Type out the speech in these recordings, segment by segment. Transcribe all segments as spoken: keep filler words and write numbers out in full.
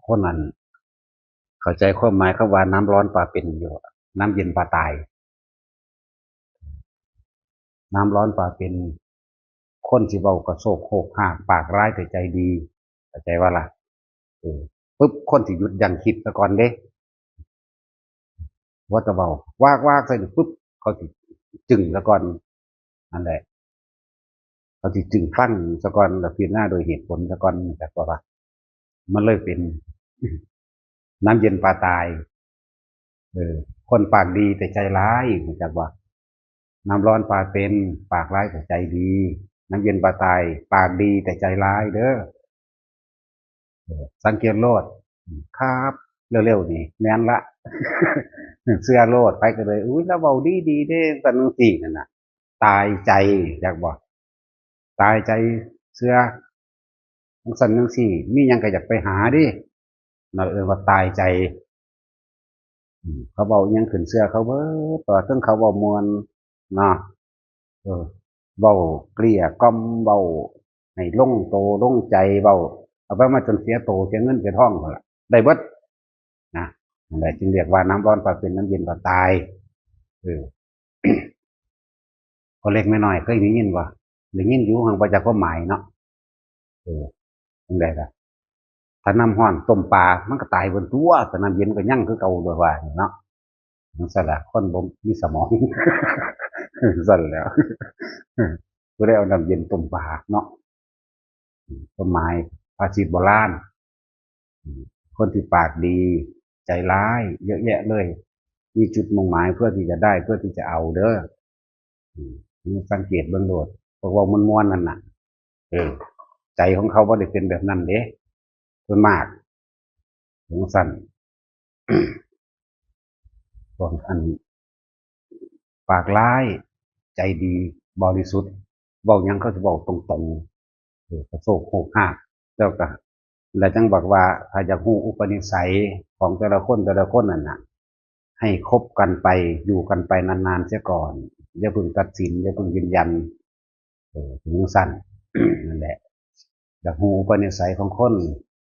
คนนั้นเข้าใจความหมายคำว่าน้ำร้อนปลาเป็นอยู่ น้ำเย็นปลาตาย น้ำร้อนปลาเป็น คนสิเว้ากะโซกโคกฮาก ปากร้ายแต่ใจดี เข้าใจว่าล่ะ เออ ปุ๊บ คนสิหยุดยั้งคิดซะก่อนเด้ ว่าจะเว้า วากวากใส่นี่ปุ๊บ เขาสิจึ้งซะก่อน นั่นแหละ เขาสิจึ้งฟังซะก่อน แล้วพิจารณาโดยเหตุผลซะก่อน จักว่า มันเลยเป็น น้ำเย็นปลาตาย เออ คนปากดีแต่ใจร้าย รู้จักบ่ น้ำร้อนปลาเป็น ปากร้ายแต่ใจดี น้ำเย็นปลาตาย ปากดีแต่ใจร้ายเด้อ เออ สังเกตโลด ครับ เร็วๆ นี่ แม่นละ เชื่อโลด ไปก็เลย อุ้ย แล้วเว้าดีๆ เด้ จั่งซั่นจั่งซี้นั่นน่ะ ตายใจ จักบ่ ตายใจเชื่อ จั่งซั่นจั่งซี้ มีหยังก็อยากไปหาเด้ นั่นเอิ้นว่าตายใจ อืม เขาเว้าอิหยังขึ้นเชื่อเขาเบิด แต่ว่าเทิงเขาเว้าม่วนเนาะ เออ เว้าเกลี้ยกล่อม เว้าให้ลงโตลงใจ เว้า เอาไปมาจนเสียโต เสียเงินเสียทองพู้นล่ะ ได้เบิด นะ นั่นแหละ จึงเรียกว่าน้ำร้อนปลาเป็น น้ำเย็นปลาตาย เออ พ่อเล็กแม่น้อยเคยได้ยินบ่ ได้ยินอยู่ หั้งบ่จักความหมายเนาะ เออ จั่งใดล่ะ ถ้าน้ำร้อนต้มปลา มันก็ตายเบิดตั๊ว แต่น้ำเย็นก็ยังคือเก่า โดยว่าเนาะ จั่งซั่นล่ะ คนบ่มีสมอง ซั่นแหล้ว ผู้ใดเอาน้ำเย็นต้มปลาเนาะ ความหมายภาษิตโบราณ คนที่ปากดี ใจร้าย เยอะแยะเลย มีจุดมุ่งหมายเพื่อที่จะได้ เพื่อที่จะเอาเด้อ อืม สังเกตเบิ่งโลด พวกเว้าม่วนๆ นั่นน่ะ เออ ใจของเขาบ่ได้เป็นแบบนั้นเด้ ส่วนมาก จั่งซั่น พวกอัน ปากร้าย ใจดี บริสุทธิ์ เว้าหยังเขาสิเว้าตรงๆ เออ กะโซกโคกฮาก แล้วก็ แล้วจั่งบอกว่า ถ้าอยากรู้อุปนิสัยของแต่ละคน แต่ละคนนั่นน่ะ ให้คบกันไป อยู่กันไปนานๆ เสียก่อน อย่าเพิ่งตัดสิน อย่าเพิ่งยืนยัน เออ ถึงจั่งซั่น นั่นแหละ อยากรู้อุปนิสัยของคน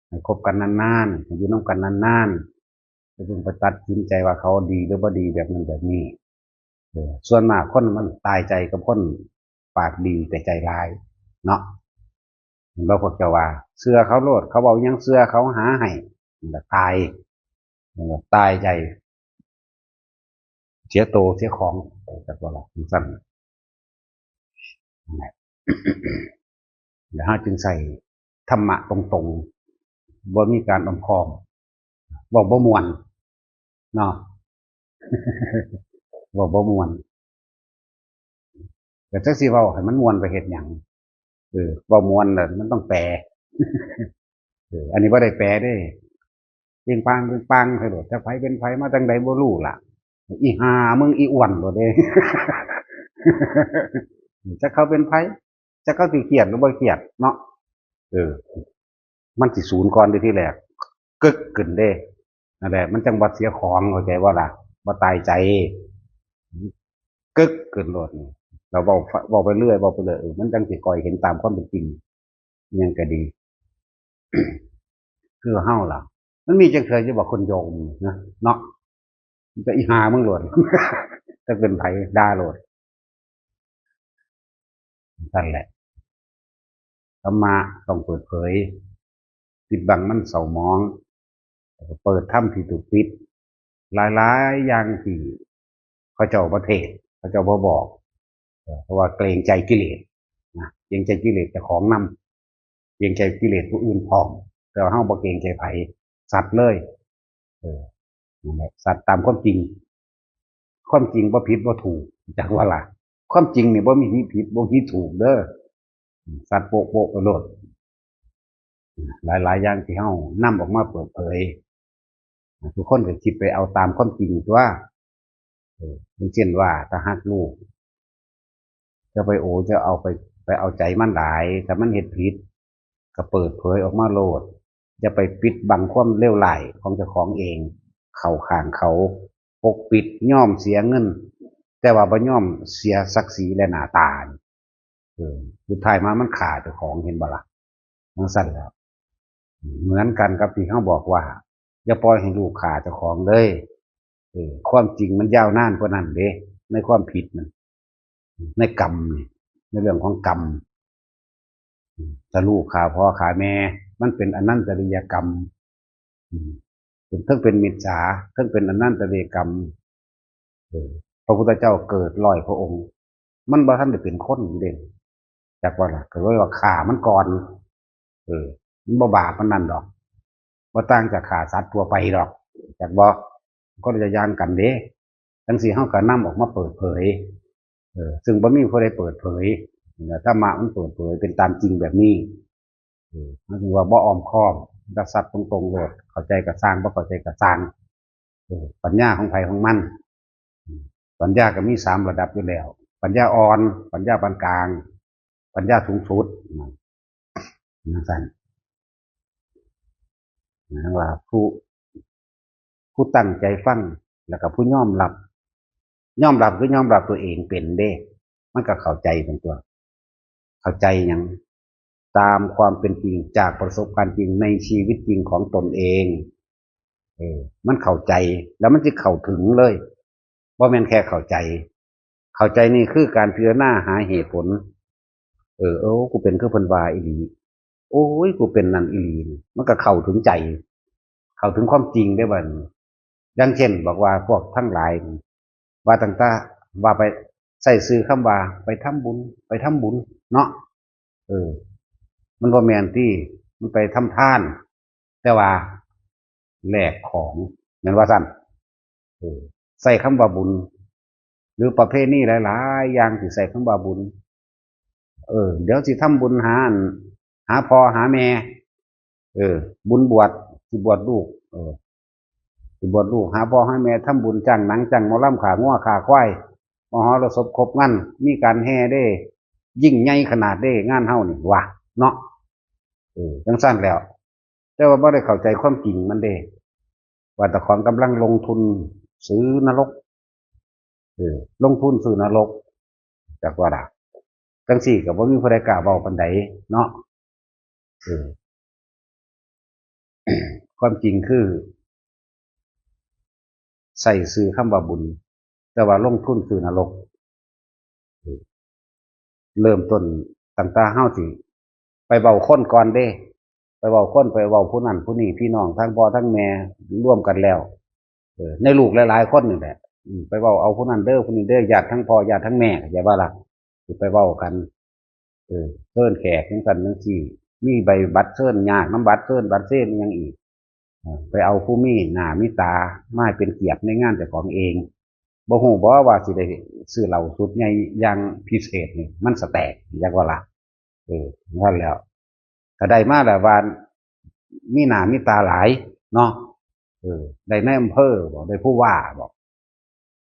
ให้คบกันนานๆ ให้อยู่นำกันนานๆ อย่าเพิ่งไปตัดสินใจว่าเขาดีหรือบ่ดี แบบนั้นแบบนี้ เออ ส่วนมากคนมันตายใจกับคนปากดีแต่ใจร้าย เนาะ เห็นบ่ พวกเจ้าว่า เชื่อเขาโลด เขาเว้าหยังเชื่อเขา หาให้ นั่นล่ะตาย นั่นล่ะตายใจ เสียโตเสียของ จักว่าล่ะ จั่งซั่น นั่นแหละ แล้วเฮาจึงใช้ธรรมะตรงๆ บ่มีการอ้อมค้อม เว้าบ่ม่วน เนาะ เว้าบ่ม่วน แต่จักสิเว้าให้มันม่วนไปเฮ็ดหยัง เออ เว้าม่วนน่ะมันต้องแปล เออ อันนี้บ่ได้แปลเด้ เปงปางเปงปางไปโลด จักไผเป็นไผมาจั่งใดบ่รู้ล่ะ อีห่ามึงอีอ้วนโลดเด้ จักเขาเป็นไผ จักเขาสิเครียดหรือบ่เครียดเนาะ เออ มันสิสูนก่อนเด้ทีแรก กึกขึ้นเด้ นั่นแหละ มันจั่งบ่เสียของ เข้าใจบ่ล่ะ บ่ตายใจ กึกขึ้นโลดนี่ เราเว้า เว้าไปเรื่อย เว้าไปเรื่อย เออ มันจั่งสิค่อยเห็นตามความเป็นจริง อิหยังก็ดี คือเฮาล่ะ มันมีจั่งเทื่ออยู่บ่คนโยมนะ เนาะ มันก็อีห่ามึงโลด จักเป็นไผ ด่าโลด นั่นแหละ ธรรมะต้องเปิดเผย ปิดบังมันเศร้าหมอง แล้วก็เปิดธรรมที่ถูกปิด หลายๆ อย่างที่เขาเจ้าบ่เทศน์ เขาเจ้าบ่บอก เออ เพราะว่าเกรงใจกิเลสนะ เกรงใจกิเลสเจ้าของนำ เกรงใจกิเลสผู้อื่นพร้อม แต่ว่าเฮาบ่เกรงใจไผ สัตย์เลย เออ นั่นแหละ สัตย์ตามความจริง ความจริงบ่ผิดบ่ถูก จักว่าล่ะ ความจริงนี่บ่มีผิดบ่มีถูกเด้อ สัตย์โป๊ะๆ ไปโลด หลายๆ อย่างที่เฮานำออกมาเปิดเผย ทุกคนก็คิดไปเอาตามความจริงตั๊ว เออ อย่างเช่นว่า ถ้าฮักลูก จะไปโอ จะเอาไป ไปเอาใจมันหลาย ถ้ามันเฮ็ดผิด ก็เปิดเผยออกมาโลด อย่าไปปิดบังความเลวร้ายของเจ้าของเอง เข้าข้างเขา ปกปิด ยอมเสียเงิน แต่ว่าบ่ยอมเสียศักดิ์ศรีและหน้าตา เออ สุดท้ายมามันฆ่าเจ้าของ เห็นบ่ล่ะ จั่งซั่นแหล้ว เหมือนกันกับที่เขาบอกว่า อย่าปล่อยให้ลูกฆ่าเจ้าของเลย เออ ความจริงมันยาวนานกว่านั้นเด้ ในความผิดนั่น ในกรรมนี่ ในเรื่องของกรรม อืม ถ้าลูกฆ่าพ่อฆ่าแม่ มันเป็นอนันตริยกรรม อืม เป็น ทั้งเป็นมิจฉา ทั้งเป็นอนันตริยกรรม เออ พระพุทธเจ้าเกิดร้อยพระองค์ มันบ่ทันได้เป็นคนเด้ จักว่าล่ะ ก็เลยว่าฆ่ามันก่อน เออ มันบ่บาปปานนั้นดอก บ่ต่างจากฆ่าสัตว์ทั่วไปดอก จักบ่ คนละอย่างกันเด้ จั่งซี้เฮาก็นำออกมาเปิดเผย เออ ซึ่งบ่มีผู้ใดเปิดเผย ธรรมะมันเปิดเผยเป็นตามจริงแบบนี้ เออ มันถือว่าบ่อ้อมค้อม รับทรัพย์ตรงๆโลด เข้าใจก็ซ่าง บ่เข้าใจก็ซ่าง เออ ปัญญาของไผของมัน ปัญญาก็มีสามระดับอยู่แล้ว ปัญญาอ่อน ปัญญาปานกลาง ปัญญาสูงสุด นะ จั่งซั้น นะว่าผู้ ผู้ตั้งใจฟัง แล้วก็ผู้ยอมรับ ยอมรับคือยอมรับตัวเองเป็นเด้ มันก็เข้าใจเป็นตัว เข้าใจหยัง ตามความเป็นจริงจากประสบการณ์จริงในชีวิตจริงของตนเอง เออ มันเข้าใจ แล้วมันสิเข้าถึงเลย บ่แม่นแค่เข้าใจ เข้าใจนี่คือการพิจารณาหาเหตุผล เออ โอ้ กูเป็นคือเพิ่นว่าอีหลี โอ้ย กูเป็นนั่นอีหลี มันก็เข้าถึงใจ เข้าถึงความจริงได้บัดนี้ อย่างเช่น บอกว่าพวกทั้งหลายนี่ ว่าตั้งแต่ว่าไปใช้ชื่อคำว่าไปทำบุญ ไปทำบุญเนาะ เออ มันบ่แม่นติ มันไปทำทาน แต่ว่าแลกของ แม่นว่าซั่น เออ ใช้คำว่าบุญ หรือประเพณีหลายๆอย่างที่ใช้คำว่าบุญ เออ เดี๋ยวสิทำบุญหาอัน หาพ่อหาแม่ เออ บุญบวช สิบวชลูก เออ สิบวชลูก หาพ่อหาแม่ ทำบุญจ้างหนังจ้างหมอลำ ฆ่างัวฆ่าควาย มหรสพครบงาน มีการแห่เด้ ยิ่งใหญ่ขนาดเด้ งานเฮานี่ ว่า เนาะ เออ จั่งซั้นแล้ว แต่ว่าบ่ได้เข้าใจความจริงมันเด้ ว่าเจ้าของกำลังลงทุนซื้อนรก เออ ลงทุนซื้อนรก จักว่าล่ะ จั่งซี้ก็บ่มีผู้ใดกล้าเว้าปานใดเนาะ เออ ความจริงคือ ใช้ชื่อคำว่าบุญ แต่ว่าลงทุนซื้อนรก เออ เริ่มต้นตั้งแต่เฮาสิไปเว้าคนก่อนเด้ ไปเว้าคน ไปเว้าผู้นั้นผู้นี้ พี่น้องทั้งพ่อทั้งแม่รวมกันแล้ว เออ ในลูกหลายๆคนนี่แหละ อืม ไปเว้าเอาผู้นั้นเด้อ ผู้นี้เด้อ ญาติทั้งพ่อ ญาติทั้งแม่ เข้าใจบ่ล่ะ สิไปเว้ากัน เออ เชิญแขกจั่งซั้นจั่งซี้ มีใบบัตรเชิญ ยากนำบัตรเชิญ บัตรเชิญอิหยังอีก เออ ไปเอาผู้มีหน้ามีตามาให้เป็นเกียรติในงานเจ้าของเอง บ่ฮู้บ่ว่าสิได้ซื้อเหล้าชุดใหญ่อย่างพิเศษนี่ มันสแตก จักว่าล่ะ เออ นั่นแหล้ว ก็ได้มาแล้วว่ามีหน้ามีตาหลายเนาะ เออ ได้นายอำเภอบ่ ได้ผู้ว่าบ่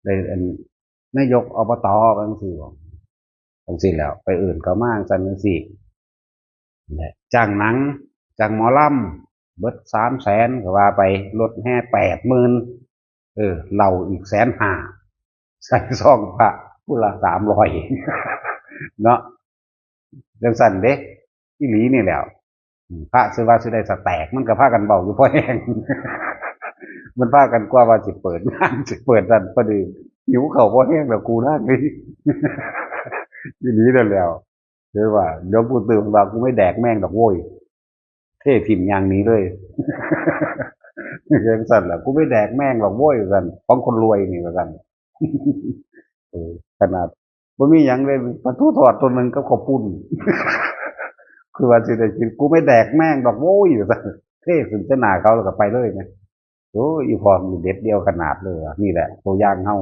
ได้อันนายก อบต จั่งซี้บ่ จั่งซี้แล้ว ไปเอิ้นเขามาจั่งซั้นจั่งซี้ นั่นแหละ จ้างหนัง จ้างหมอลำ เบิดสามแสนก็ว่าไป รถแห่แปดหมื่น เออ เหล้าอีกแสนห้า ใส่ซองพระผู้ละสามร้อย เนาะ จั่งซั้นเด้ อีหลีนี่แหล้ว อืม พระสิว่าสิได้สแตก มันก็พากันเว้าอยู่พอแฮง มันพากันกว่าว่าสิเปิดงาน สิเปิดนั่น พอดีหิวข้าวพอแฮงแล้วกูนะ อีหลีนั่นแหล้ว เรียกว่า เดี๋ยวกูตื่นว่ากูไม่แดกแม่งดอกโว้ย เทถิ่มอย่างนี้เลย จั่งซั้นล่ะ กูไม่แดกแม่งดอกโว้ย ว่าซั่น ของคนรวยนี่ ว่าซั่น เออ ขนาดบ่มีหยังเลย ปลาทูทอดตัวหนึ่งกับข้าวปุ้น คือว่าสิได้กิน กูไม่แดกแม่งดอกโว้ย ว่าซั่น เทขึ้นใส่หน้าเขาแล้วก็ไปเลยนะ โอ้ย อีพ่อนี่เด็ดเดี่ยวขนาดเลยว่ะ นี่แหละตัวอย่างเฮา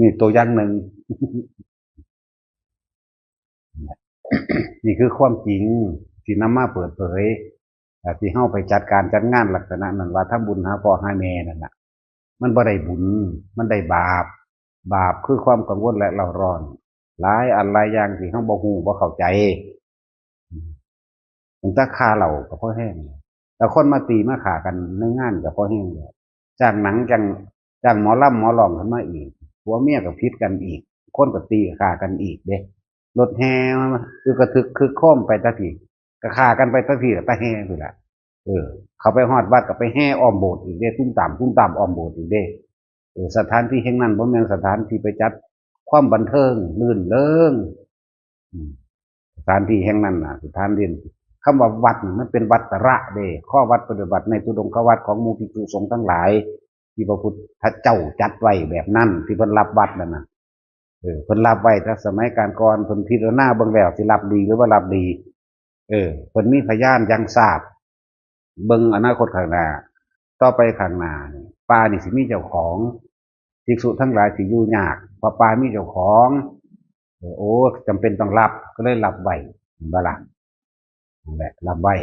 นี่ตัวอย่างหนึ่ง นี่คือความจริงที่นำมาเปิดเผย อ่า ที่เฮาไปจัดการจัดงานลักษณะนั้น ว่าทำบุญหาพ่อหาแม่นั่นน่ะ มันบ่ได้บุญ มันได้บาป บาปคือความกังวลและเร่าร้อน หลายอันหลายอย่างที่เฮาบ่ฮู้บ่เข้าใจ อืม ตั้งแต่ค่าเหล้าก็พอแฮงแล้ว แต่คนมาตีมาฆ่ากันในงานก็พอแฮงแล้ว จ้างหนัง จ้าง จ้างหมอลำหมอร้องขึ้นมาอีก ผัวเมียก็ผิดกันอีก คนก็ตีฆ่ากันอีกเด้ รถแห่มาอึกกระทึกคึกโครมไปแต่พี้ ก็ฆ่ากันไปตั้งที่ละตั้งแห่งที่ละ เออ เขาไปฮอดวัดก็ไปแห่อ้อมโบสถ์อีกเด้ ตุ้มตามตุ้มตามอ้อมโบสถ์อีกเด้ เออ สถานที่แห่งนั้นบ่แม่นสถานที่ไปจัดความบันเทิงรื่นเริง อืม สถานที่แห่งนั้นน่ะ สถานที่ คำว่าวัดนี่มันเป็นวัตระเด้ ข้อวัดปฏิบัติในธุดงควัตรของหมู่ภิกษุสงฆ์ทั้งหลาย ที่พระพุทธเจ้าจัดไว้แบบนั้น ที่เพิ่นรับวัดนั่นน่ะ เออ เพิ่นรับไว้แต่สมัยการก่อน เพิ่นพิจารณาเบิ่งแล้วสิรับดีหรือว่ารับดี เออ เพิ่นมีพยานยังทราบ เบิ่งอนาคตข้างหน้า ต่อไปข้างหน้านี่ ป่านี่สิมีเจ้าของ ภิกษุทั้งหลายสิอยู่ยาก เพราะป่ามีเจ้าของ เออ โอ้ จำเป็นต้องรับ ก็เลยรับไว้ เห็นบ่ล่ะ นั่นแหละ รับไว้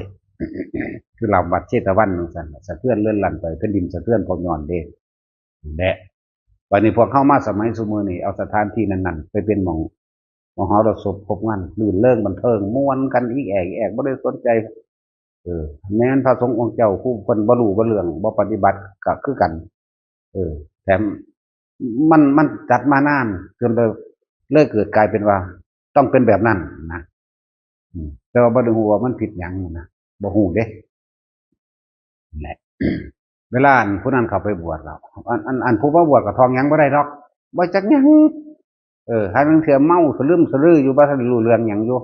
คือรับวัดเชตวันจั่งซั้น สะเทือนเรือนลั่นไป แผ่นดินสะเทือนเพราะย้อนเด้ นั่นแหละ บัดนี้พวกเฮามาสมัยซุมื้อนี้ เอาสถานที่นั้นๆ ไปเป็นหม่อง มหรสพครบงาน รื่นเริงบันเทิง ม่วนกันอีแอกอีแอก บ่ได้สนใจ เออ แม่นพระสงฆ์องค์เจ้าผู้เพิ่นบ่รู้บ่เรื่อง บ่ปฏิบัติก็คือกัน เออ แถมมัน มันจัดมานาน จนเลย เลยเกิดกลายเป็นว่า ต้องเป็นแบบนั้นนะ อืม แต่ว่าบ่ได้ฮู้ว่ามันผิดหยังนะ บ่ฮู้เด้ นั่นแหละ เวลาอันผู้นั้นเข้าไปบวชแล้ว อัน อัน อันผู้มาบวชก็ท่องหยังบ่ได้ดอก บ่จักหยัง เออ หาลางเทื่อเมาสะลึมสะลืออยู่ บ่ทันได้รู้เรื่องหยังอยู่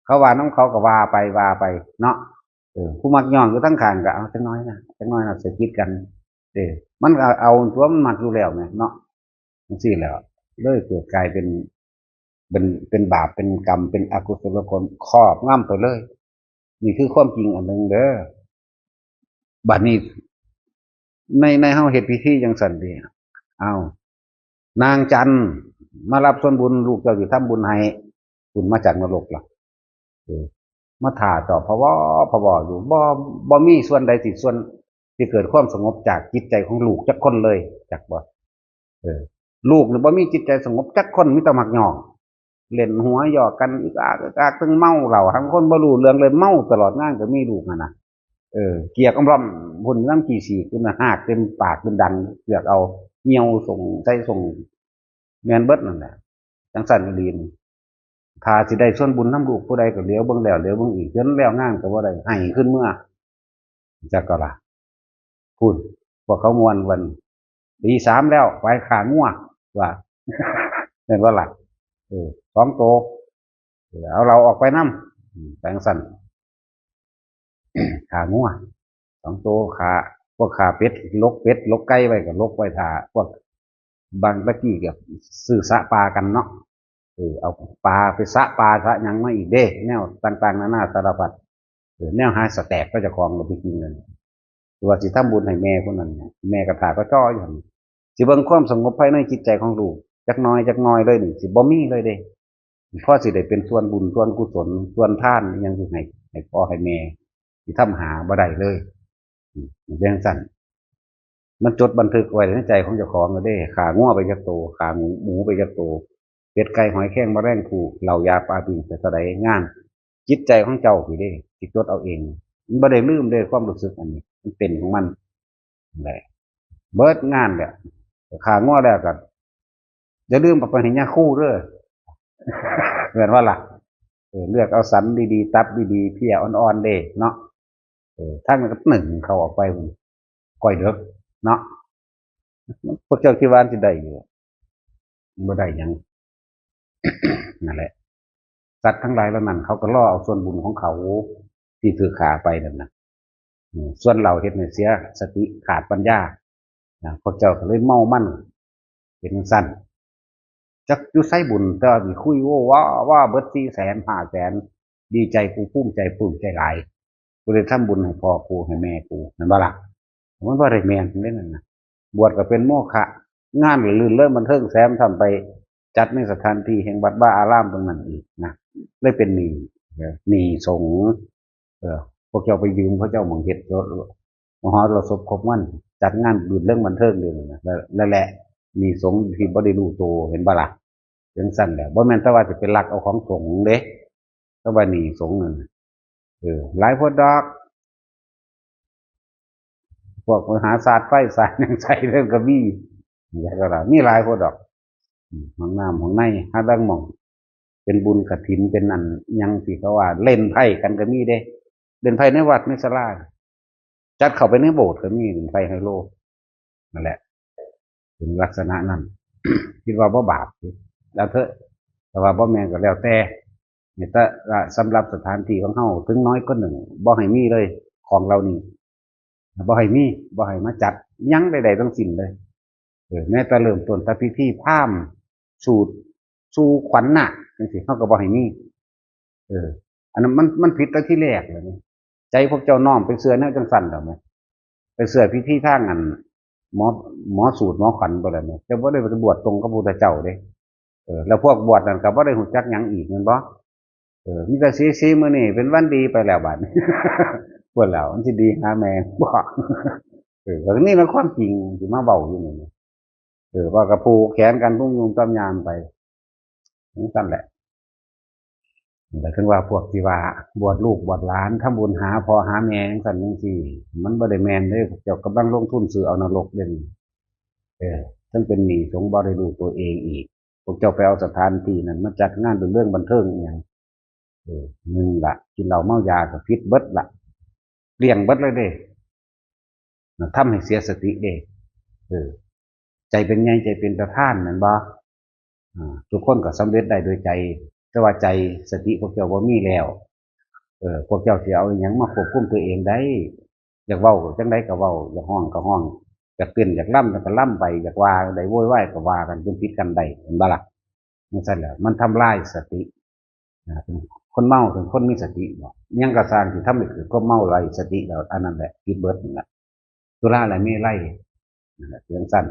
เขาว่านำเขาก็ว่าไป ว่าไปเนาะ เออ ผู้มักย้อนอยู่ทางข้างก็เอาจักหน่อยนะ จักหน่อยนะ สะกิดกัน เออ มันก็เอาตัวมันมักอยู่แล้วแหมเนาะ จั่งซี้แหล้ว เลยเกิดกลายเป็น เป็น เป็นบาป เป็นกรรม เป็นอกุศลผลครอบงำไปเลย นี่คือความจริงอันหนึ่งเด้อ บัดนี้ ใน ในเฮาเฮ็ดพิธีจั่งซั้นติ เอา นางจันทร์มารับส่วนบุญ ลูกเจ้าสิทำบุญให้ บุญมาจากนรกล่ะ เออ มาถ่าเจ้าพะวอ พะวออยู่ บ่ บ่มีส่วนใดสิส่วน สิเกิดความสงบจากจิตใจของลูกจักคนเลย จักบ่ เออ ลูกนี่บ่มีจิตใจสงบจักคน มีแต่มักย้อง เล่นหัวหยอกกันอึกอักอึกอัก ทั้งเมาเหล้า ทั้งคนบ่รู้เรื่องเลย เมาตลอดงานก็มีลูกหั่นน่ะ เออ เกียกอำร่อมพุ่นน้ำขี้สีกพุ่นน่ะ ฮากเต็มปากเต็มดัง เกือกเอาเหี่ยวส่งใส่ส่ง แม่นเบิดนั่นแหละ จั่งซั้นอีหลีนี่ ถ้าสิได้ส่วนบุญนำลูกผู้ใดก็เหลียวเบิ่งแล้วเหลียวเบิ่งอีก จนแล้วงานก็บ่ได้ ให้ขึ้นเมือ จักก็ล่ะ พู้น พวกเขาม่วนวัน ตีสามแล้ว ไปฆ่างัว ว่า แม่นบ่ล่ะ เออ สองโต เออ เอาเหล้าออกไปนำ อืม ไปจั่งซั้น ฆ่างัว สองโต ฆ่า พวกฆ่าเป็ด หลกเป็ด หลกไก่ไว้ก็หลกไว้ถ่า พวกบางตะกี้ก็ซื้อสะปลากันเนาะ เออ เอาปลาไปสะปลาสะหยังมาอีกเด้ แนวต่างๆ นานาสารพัด เออ แนวหาสแต็กก็เจ้าของก็ไปกินกัน ว่าสิทำบุญให้แม่คนนั้นน่ะ แม่ก็ถ่าก็จ้ออยู่หั่น สิเบิ่งความสงบภายในจิตใจของลูก จักหน่อย จักหน่อยเลยนี่ สิบ่มีเลยเด้ พอสิได้เป็นส่วนบุญ ส่วนกุศล ส่วนทานอิหยังสิให้ ให้พ่อให้แม่ สิทำหาบ่ได้เลย อืม เป็นจั่งซั้น มันจดบันทึกไว้ในใจของเจ้าของแล้วเด้ ฆ่างัวไปจักโต ฆ่าหมู หมูไปจักโต เป็ดไก่หอยแครงแมลงภู่ เหล้ายาปลาปิ้งไปเท่าใด งาน จิตใจของเจ้าพี้เด้ สิจดเอาเอง มันบ่ได้ลืมเด้ ความรู้สึกอันนี้ มันเป็นของมัน นั่นแหละ เบิดงานแหละ ฆ่างัวแล้วก็ อย่าลืมเอาไปให้ยาคูเด้อ แม่นบ่ล่ะ เออ เลือกเอาสันดีๆ ตับดีๆ เพียอ่อนๆ เด้เนาะ เออ ทั้งนั้นก็นึ่งเขาออกไป ก่อยเด้อ เนาะ พวกเจ้าคิดว่าสิได้อยู่ บ่ได้หยัง นั่นแหละ สัตว์ทั้งหลายเหล่านั้น เขาก็รอเอาส่วนบุญของเขา ที่ถือขาไปนั่นน่ะ อืม ส่วนเราเฮ็ดให้เสียสติขาดปัญญา นะ พวกเจ้าก็เลยเมามัน เป็นจั่งซั้น จักอยู่ไสบุญ แต่ว่ามีคุยโว้ว่า ว่าเบิดสี่แสน ห้าแสน ดีใจกูภูมิใจ ปลื้มใจหลาย กูได้ทำบุญให้พ่อกู ให้แม่กู แม่นบ่ล่ะ มันบ่ได้แม่นเด้นั่นน่ะ บวชก็เป็นโมฆะ งานก็รื่นเริงบันเทิง แถมทำไปจัดในสถานที่แห่งวัดวาอารามตรงนั้นอีกนะ เลยเป็นหนี้ เออ หนี้สงฆ์ เออ พวกเจ้าไปยืมเขาเจ้าหม่องเฮ็ด มหรสพครบงาน จัดงานรื่นเริงบันเทิงเด้นั่นน่ะ และ และ และหนี้สงฆ์ที่บ่ได้รู้โต เห็นบ่ล่ะ จั่งซั้นแหละ บ่แม่นแต่ว่าสิไปลักเอาของสงฆ์เด้ แต่ว่าหนี้สงฆ์นั่นน่ะ เออ หลายโพดดอก พวกไปหาสาดไฟสาดหยังใส่เรื่องก็มี อย่างก็ล่ะ มีหลายโพดดอก อืม ห้องน้ำห้องใน หาลางหม่อง เป็นบุญกฐิน เป็นอันหยังที่เขาว่าเล่นไพ่กันก็มีเด้ เล่นไพ่ในวัดในศาลา จัดเข้าไปในโบสถ์ก็มี เล่นไพ่ไฮโล นั่นแหละ เป็นลักษณะนั้น คิดว่าบ่บาปสิ แล้วเถอะ แต่ว่าบ่แม่นก็แล้วแต่ เนี่ย แต่ว่าสำหรับสถานที่ของเฮา ถึงน้อยก็หนึ่ง บ่ให้มีเลย ของเหล่านี้ บ่ให้มี บ่ให้มาจัดหยังใดๆทั้งสิ้นเลย เออ แม้แต่เริ่มต้นแต่พิธีพราหมณ์ สูตรสู่ขวัญนาคจังซี่ เฮาก็บ่ให้มี เออ อันนั้นมัน มันผิดตั้งที่แรกแล้วนี่ ใจพวกเจ้าน้อมไปเชื่อแนวจังซั่นดอกแหม ไปเชื่อพิธีทางอัน หมอ หมอสูตรหมอขวัญบ่ได้แหม เจ้าบ่ได้ไปบวชตรงกับพระพุทธเจ้าเด้ เออ แล้วพวกบวชนั่นก็บ่ได้ฮู้จักหยังอีกแม่นบ่ เออ มีแต่สีๆ มื้อนี้เป็นวันดีไปแล้วบัดนี้ พู้นแล้ว มันสิดีหาแม่งบ่ เออ ก็นี่มันความจริงที่มาเว้าอยู่นี่ เออ ว่าก็ผูกแขนกันตุ้มยุงต้มยามไป จังซั่นแหละ แต่ถึงว่าพวกที่ว่าบวชลูกบวชหลาน ทำบุญหาพ่อหาแม่จังซั่นจังซี่ มันบ่ได้แม่นเด้ พวกเจ้ากำลังลงทุนซื้อเอานรกเด้นี่ เออ ทั้งเป็นหนี้สงฆ์บ่ได้รู้ตัวเองอีก พวกเจ้าไปเอาสถานที่นั้นมาจัดงานรื่นเริงบันเทิงอีหยัง เออ หนึ่งละ กินเหล้าเมายาก็ผิดเบิดละ เลี่ยงเบิดเลยเด้ นะ ทำให้เสียสติเด้ เออ ใจเป็นใหญ่ใจเป็นประธานแม่นบ่ อ่า ทุกคนก็สำเร็จได้โดยใจ แต่ว่าใจสติพวกเจ้าบ่มีแล้ว เออ พวกเจ้าสิเอาอิหยังมาควบคุมตัวเองได้ อยากเว้าจังใดก็เว้า อยากฮ้องก็ฮ้อง อยากเต้นอยากรำก็รำไป อยากว่าใดโวยวายก็ว่ากันจนผิดกันได้ เห็นบ่ล่ะ จังซั่นแหละ มันทำลายสติ นะ เป็นคนเมา เป็นคนมีสติบ่ อิหยังก็ซ่างที่ทำให้เกิดความเมาไร้สติแล้ว อันนั้นแหละผิดเบิดนั่นแหละ สุราและเมรัยนั่นแหละ เป็นจังซั่น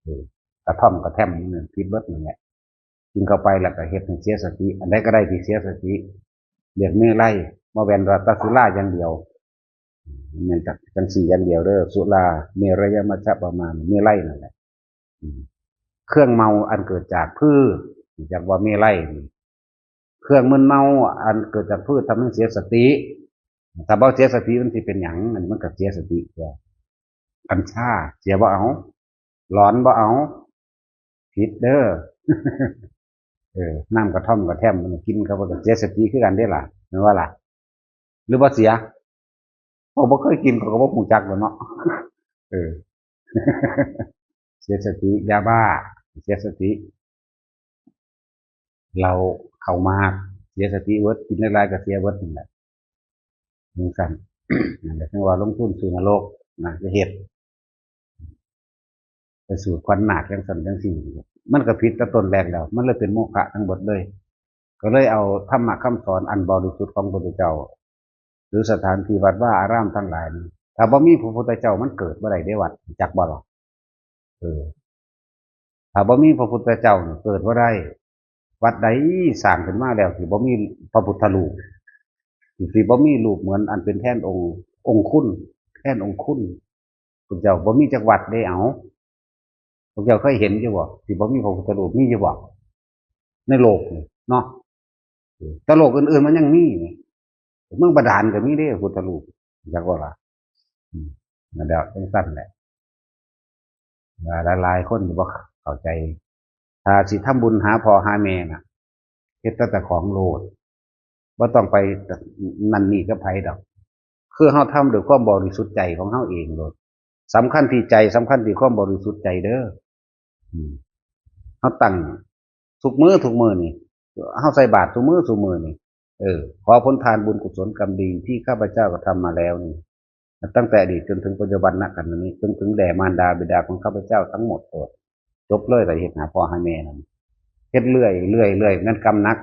เออ กระท่อมกระแท่อมนั่นผิดเบิดนั่นแหละ กินเข้าไปแล้วก็เฮ็ดให้เสียสติ อันใดก็ได้ที่เสียสติ เรียกเมรัย บ่แม่นว่าแต่สุราอย่างเดียว แม่นจักจังซี่อย่างเดียวเด้อ สุราเมรยมัชฌปมา เมรัยนั่นแหละ อืม เครื่องเมาอันเกิดจากพืช จักว่าเมรัยนี่ เครื่องมึนเมาอันเกิดจากพืชทำให้เสียสติ ถ้าบ่เสียสติมันสิเป็นหยัง อันนี้มันก็เสียสติตัว กัญชา เสียบ่เอา หลอนบ่เอา ผิดเด้อ เออ น้ำกระท่อมกระแท่อมมันกินเข้าไปก็เสียสติคือกันเด้ล่ะ แม่นบ่ล่ะ หรือบ่เสีย เขาบ่เคยกินเขาก็บ่ฮู้จักแหล้วเนาะ เออ เสียสติ ยาบ้า เสียสติ เหล้า เข้าหมาก เสียสติเบิด กินหลายๆก็เสียเบิดนั่นแหละ จังซั่น นั่นแหละ จังว่าลงทุนสู่นรกนะ จะเฮ็ด ไปสู่ขวัญนาคจังซั่นจังซี่ มันก็ผิดแต่ต้นแรกแล้ว มันเลยเป็นโมฆะทั้งหมดเลย ก็เลยเอาธรรมะคำสอนอันบริสุทธิ์ของพระพุทธเจ้า หรือสถานที่วัดวาอารามทั้งหลายนี่ ถ้าบ่มีพระพุทธเจ้ามันเกิดบ่ได้เด้วัด จักบ่ล่ะ เออ ถ้าบ่มีพระพุทธเจ้านี่เกิดบ่ได้ วัดใดสร้างขึ้นมาแล้วที่บ่มีพระพุทธรูป ที่บ่มีรูปเหมือนอันเป็นแทนองค์ องค์คุณ แทนองค์คุณ พระเจ้าบ่มีจักวัดเด้ เอา พวกเจ้าเคยเห็นอยู่บ่ ที่บ่มีพระพุทธรูป มีอยู่บ่ ในโลกนี่เนาะ แต่โลกอื่นๆมันยังมีนี่ เมืองบาดาลก็มีเด้พุทธรูป จักว่าล่ะ อืม นั่นแหละ จังซั่นแหละ หลายๆคนบ่เข้าใจ ถ้าสิทำบุญหาพ่อหาแม่น่ะ เฮ็ดแต่เจ้าของโลด บ่ต้องไปนั่นนี่กับไผดอก คือเฮาทำด้วยความบริสุทธิ์ใจของเฮาเองโลด สำคัญที่ใจ สำคัญที่ความบริสุทธิ์ใจเด้อ อืม เฮาตั้งทุกมื้อทุกมื้อนี่ เฮาใส่บาตรทุกมื้อทุกมื้อนี่ เออ ขอผลทานบุญกุศลกรรมดีที่ข้าพเจ้ากระทำมาแล้วนี่ ตั้งแต่อดีตจนถึงปัจจุบัน ณ ขณะนี้ จนถึงแด่มารดาบิดาของข้าพเจ้าทั้งหมด โอ้ จบเลย แต่เฮ็ดหาพ่อหาแม่นั่น เฮ็ดเรื่อย เรื่อย เรื่อย นั่นกรรมหนัก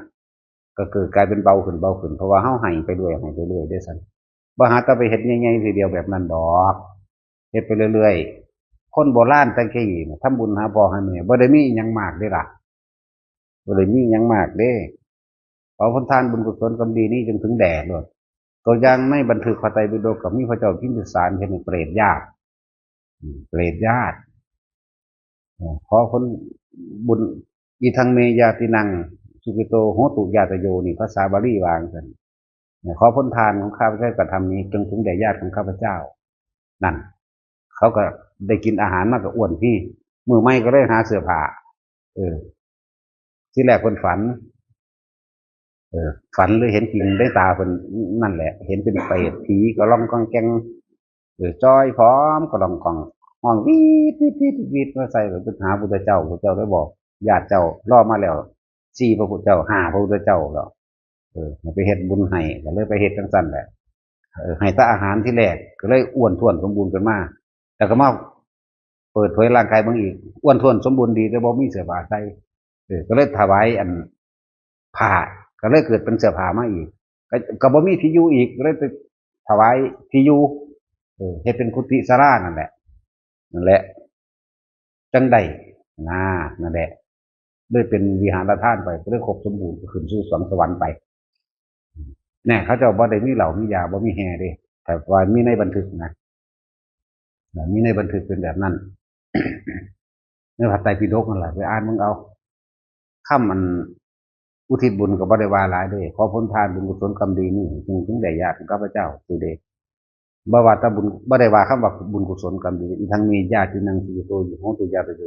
ก็เกิดกลายเป็นเบาขึ้น เบาขึ้น เพราะว่าเฮาให้ไปเรื่อย ให้ไปเรื่อยเด้ซั่น บ่หาแต่ไปเฮ็ดใหญ่ๆทีเดียวแบบนั้นดอก เฮ็ดไปเรื่อยๆ คนโบราณแต่กี้น่ะ ทำบุญหาพ่อหาแม่ บ่ได้มีอิหยังมากเด้ล่ะ บ่ได้มีอิหยังมากเด้ ขอผลทานบุญกุศลกรรมดีนี้จงถึงแด่โลด ตัวอย่างในบันทึกพระไตรปิฎกก็มีพระเจ้าพิมพิสารเฮ็ดให้เปรตญาติ อืม เปรตญาติ เอ่อ ขอผลบุญ อิทังเมญาตินัง สุขิโตโหตุญาตโย นี่ภาษาบาลีว่าจั่งซั่น เนี่ย ขอผลทานของข้าพเจ้ากระทำนี้จงถึงแด่ญาติของข้าพเจ้า นั่น เขาก็ได้กินอาหารมาก็อ้วนพี มื้อใหม่ก็เลยหาเสื้อผ้า เออ ทีแรกเพิ่นฝัน เออ ฝันหรือเห็นจริงได้ตาเพิ่นนั่นแหละ เห็นเป็นเปรตผีก็ร้องก้องแกง เออ จ้อยพร้อมก็ร้องก้อง ห้องวีดวีดวีดวีดมาใส่ ก็ไปหาพุทธเจ้า พุทธเจ้าได้บอก ญาติเจ้ารอมาแล้ว สี่พระพุทธเจ้า ห้าพระพุทธเจ้าแล้ว เออ ให้ไปเฮ็ดบุญให้ ก็เลยไปเฮ็ดจังซั่นแหละ เออ ให้แต่อาหารที่แรก ก็เลยอ้วนท้วนสมบูรณ์ขึ้นมา แล้วก็มาเปิดเผยร่างกายเบิ่งอีก อ้วนท้วนสมบูรณ์ดี แต่บ่มีเสื้อผ้าใส่ เออ ก็เลยถวายอันผ้า ก็เลยเกิดเป็นเสื้อผ้ามาอีก ก็ ก็บ่มีที่อยู่อีก ก็เลยไปถวายที่อยู่ เออ เฮ็ดเป็นกุฏิศาลานั่นแหละ นั่นแหละ จังได้นะ นั่นแหละ เลยเป็นวิหารทานไป ก็เลยครบสมบูรณ์ ก็ขึ้นสู่สวงสวรรค์ไป แน่ เขาเจ้าบ่ได้มีเหล้ามียา บ่มีแฮ่เด้ แต่ว่ามีในบันทึกนะ มีในบันทึกเป็นแบบนั้น ในพระไตรปิฎกนั่นแหละ ไปอ่านมึงเอา คำอันอุทิศบุญก็บ่ได้ว่าหลายเด้ ขอผลทานบุญกุศลกรรมดีนี่ จึงถึงได้ญาติของข้าพเจ้า คือเด้ บ่ว่าแต่บุญ บ่ได้ว่าคำว่าบุญกุศลกรรมดี อีกทั้งมีญาตินังสุโตอยู่ของตัวญาติโย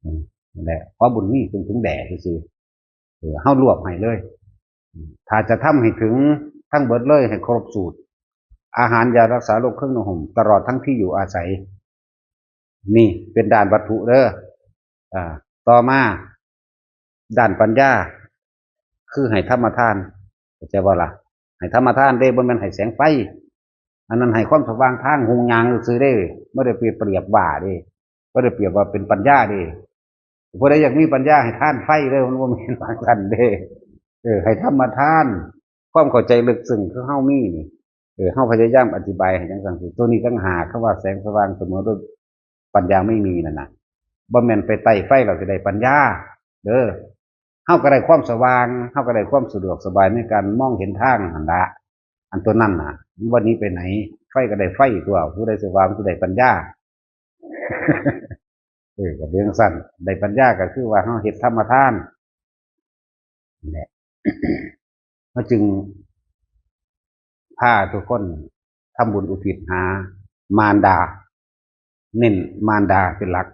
อืม นั่นแหละ ขอบุญนี่เพิ่นถึงแด่ซื่อๆ เออ เฮารวบให้เลย อืม ถ้าจะทำให้ถึงทั้งเบิดเลย ให้ครบสูตร อาหารยารักษาโรคเครื่องนุ่งห่ม ตลอดทั้งที่อยู่อาศัย นี่เป็นด้านวัตถุเด้อ อ่า ต่อมา ด้านปัญญา คือให้ธรรมทาน เข้าใจบ่ล่ะ ให้ธรรมทานเด้ บ่แม่นให้แสงไฟ อันนั้นให้ความสว่างทางหุงยางซื่อเด้ บ่ได้เปรียบ เปรียบว่าเด้ บ่ได้เปรียบว่าเป็นปัญญาเด้ ผู้ใดอยากมีปัญญาให้ทานไฟเด้อ มันบ่แม่นว่าซั่นเด้ เออ ให้ธรรมทาน ความเข้าใจลึกซึ้งคือเฮามีนี่ เออ เฮาพยายามอธิบายให้จังซั่นสิ ตัวนี้ต่างหาก คำว่าแสงสว่างเสมอด้วยปัญญาไม่มีนั่นน่ะ บ่แม่นไปไต่ไฟแล้วสิได้ปัญญา เด้อ เฮาก็ได้ความสว่าง เฮาก็ได้ความสะดวกสบายในการมองเห็นทางหั่นละ อันตัวนั้นน่ะ มันบ่หนีไปไหน ไฟก็ได้ไฟตัว ผู้ใดสว่าง ผู้ใดปัญญา เออ ก็เป็นจั่งซั้น ได้ปัญญาก็คือว่าเฮาเฮ็ดธรรมทาน นี่แหละ เฮาจึงพาทุกคนทำบุญอุทิศหามารดา เน้นมารดาเป็นหลัก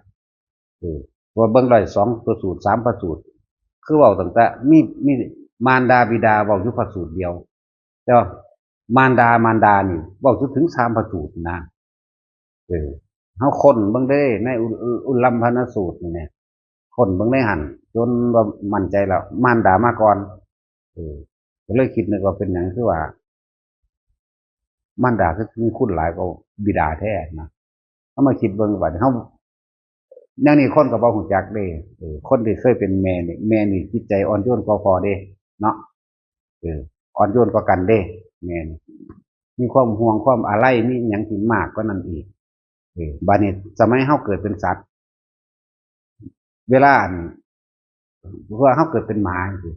เออ ว่าเบิ่งได้สองพระสูตร สามพระสูตร คือเว้าตั้งแต่มี มีมารดาบิดาเว้าอยู่พระสูตรเดียว แต่ว่ามารดา มารดานี่เว้าจนถึงสามพระสูตรนะ เออ เฮาค้นเบิ่งเด้ ในอุ อุ อุลลัมพนสูตรนี่แหม ค้นเบิ่งในหั่น จนว่ามั่นใจแล้ว มารดามาก่อน เออ ก็เลยคิดนึกว่าเป็นหยังคือว่า มารดาคือมีคุณหลายกว่าบิดาแท้นะ เฮามาคิดเบิ่งบัดนี้ เฮา แนวนี้คนก็บ่ฮู้จักเด้ เออ คนที่เคยเป็นแม่นี่ แม่นี่จิตใจอ่อนโยนกว่าพ่อเด้ เนาะ เออ อ่อนโยนกว่ากันเด้ แม่นี่ มีความห่วงความอาลัย มีอิหยังที่มากกว่านั้นอีก เออ บัดนี้สมัยเฮาเกิดเป็นสัตว์ เวลาอัน เวลาเฮาเกิดเป็นหมาจังซี้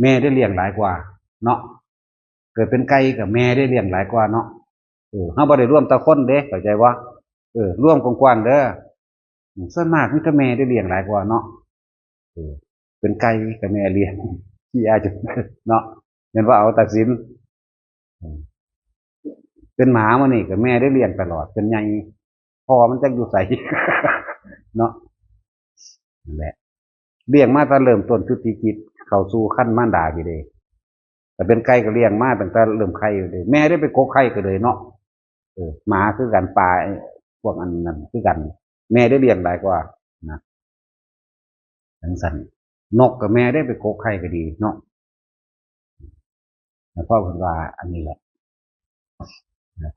แม่ได้เลี้ยงหลายกว่า เนาะ เกิดเป็นไก่ก็แม่ได้เลี้ยงหลายกว่าเนาะ เออ เฮาบ่ได้รวมแต่คนเด้ เข้าใจบ่ เออ รวมกว้างๆเด้อ ส่วนมากมีแต่แม่ได้เลี้ยงหลายกว่าเนาะ เออ เป็นไก่ก็แม่เลี้ยง ขี้อายจน เนาะ แม่นว่าเอาตัดสิน อืม เป็นหมามานี่ก็แม่ได้เลี้ยงตลอดจนใหญ่ พ่อมันจักอยู่ไส เนาะ นั่นแหละ เลี้ยงมาตั้งแต่เริ่มต้นจุติจิตเข้าสู่ครรภ์มารดาพี้เด้ แต่เป็นไก่ก็เลี้ยงมาตั้งแต่เริ่มไข่อยู่เด้ แม่ได้ไปกกไข่ก็เลยเนาะ เออ หมาคือกัน ปลา ไอ้พวกอันนั้นคือกัน แม่ได้เลี้ยงหลายกว่านะ จังซั่น นกก็แม่ได้ไปกกไข่ก็ดีเนาะ แล้วพ่อเพิ่นว่าอันนี้แหละ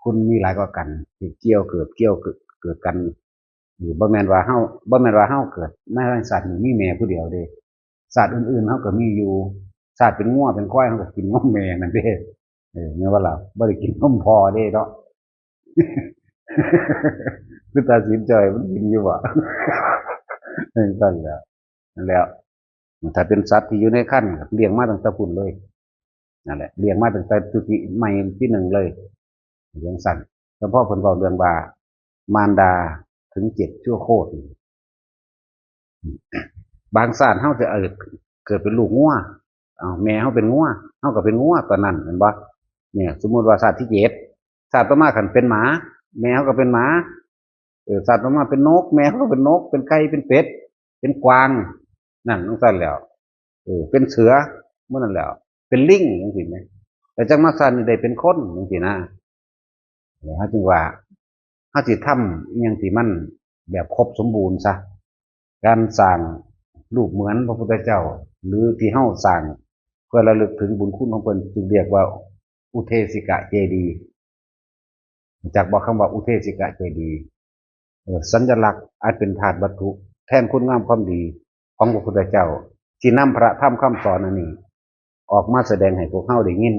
คุณมีหลายกว่ากัน เกี่ยวเกิด เกี่ยวเกิด เกิดกัน เออ บ่แม่นว่าเฮา บ่แม่นว่าเฮาเกิดมาในชาตินี้มีแม่ผู้เดียวเด้ ชาติอื่นๆเฮาก็มีอยู่ ชาติเป็นงัวเป็นควายเฮาก็กินนมแม่นั่นเด้ เออ แม่นบ่ล่ะ บ่ได้กินนมพ่อเด้เนาะ คือตัดสินใจมันกินอยู่บ่ จังซั่นแหละ นั่นแหละ ถ้าเป็นสัตว์ที่อยู่ในครรภ์ก็เลี้ยงมาตั้งแต่พุ้นเลย นั่นแหละ เลี้ยงมาตั้งแต่จุติใหม่ที่หนึ่งเลย จังซั่น เฉพาะเพิ่นเว้าเรื่องว่ามารดาถึงเจ็ดชั่วโคตร บางชาติเฮาจะ เออ เกิดเป็นลูกงัว เอา แม่เฮาเป็นงัว เฮาก็เป็นงัวตอนนั้น แม่นบ่ เนี่ย สมมุติว่าชาติที่เจ็ด ชาติต่อมาคันเป็นหมา แม่เฮาก็เป็นหมา เออ ชาติต่อมาเป็นนก แม่เฮาก็เป็นนก เป็นไก่ เป็นเป็ด เป็นกวาง นั่นจังซั่นแหล้ว เออ เป็นเสือ หมู่นั้นแหล้ว เป็นลิงจังซี่แหม แล้วจั่งมาสร้างนี่ได้เป็นคนจังซี่นะ เฮาจึงว่า เฮาสิทำอิหยังที่มันแบบครบสมบูรณ์ซะ การสร้างรูปเหมือนพระพุทธเจ้า หรือที่เฮาสร้างเพื่อระลึกถึงบุญคุณของเพิ่น จึงเรียกว่าอุเทสิกะเจดีย์ รู้จักบ่ คำว่าอุเทสิกะเจดีย์ เออ สัญลักษณ์อันเป็นธาตุวัตถุ แทนคุณงามความดีของพระพุทธเจ้า ที่นำพระธรรมคำสอนอันนี้ ออกมาแสดงให้พวกเฮาได้ยิน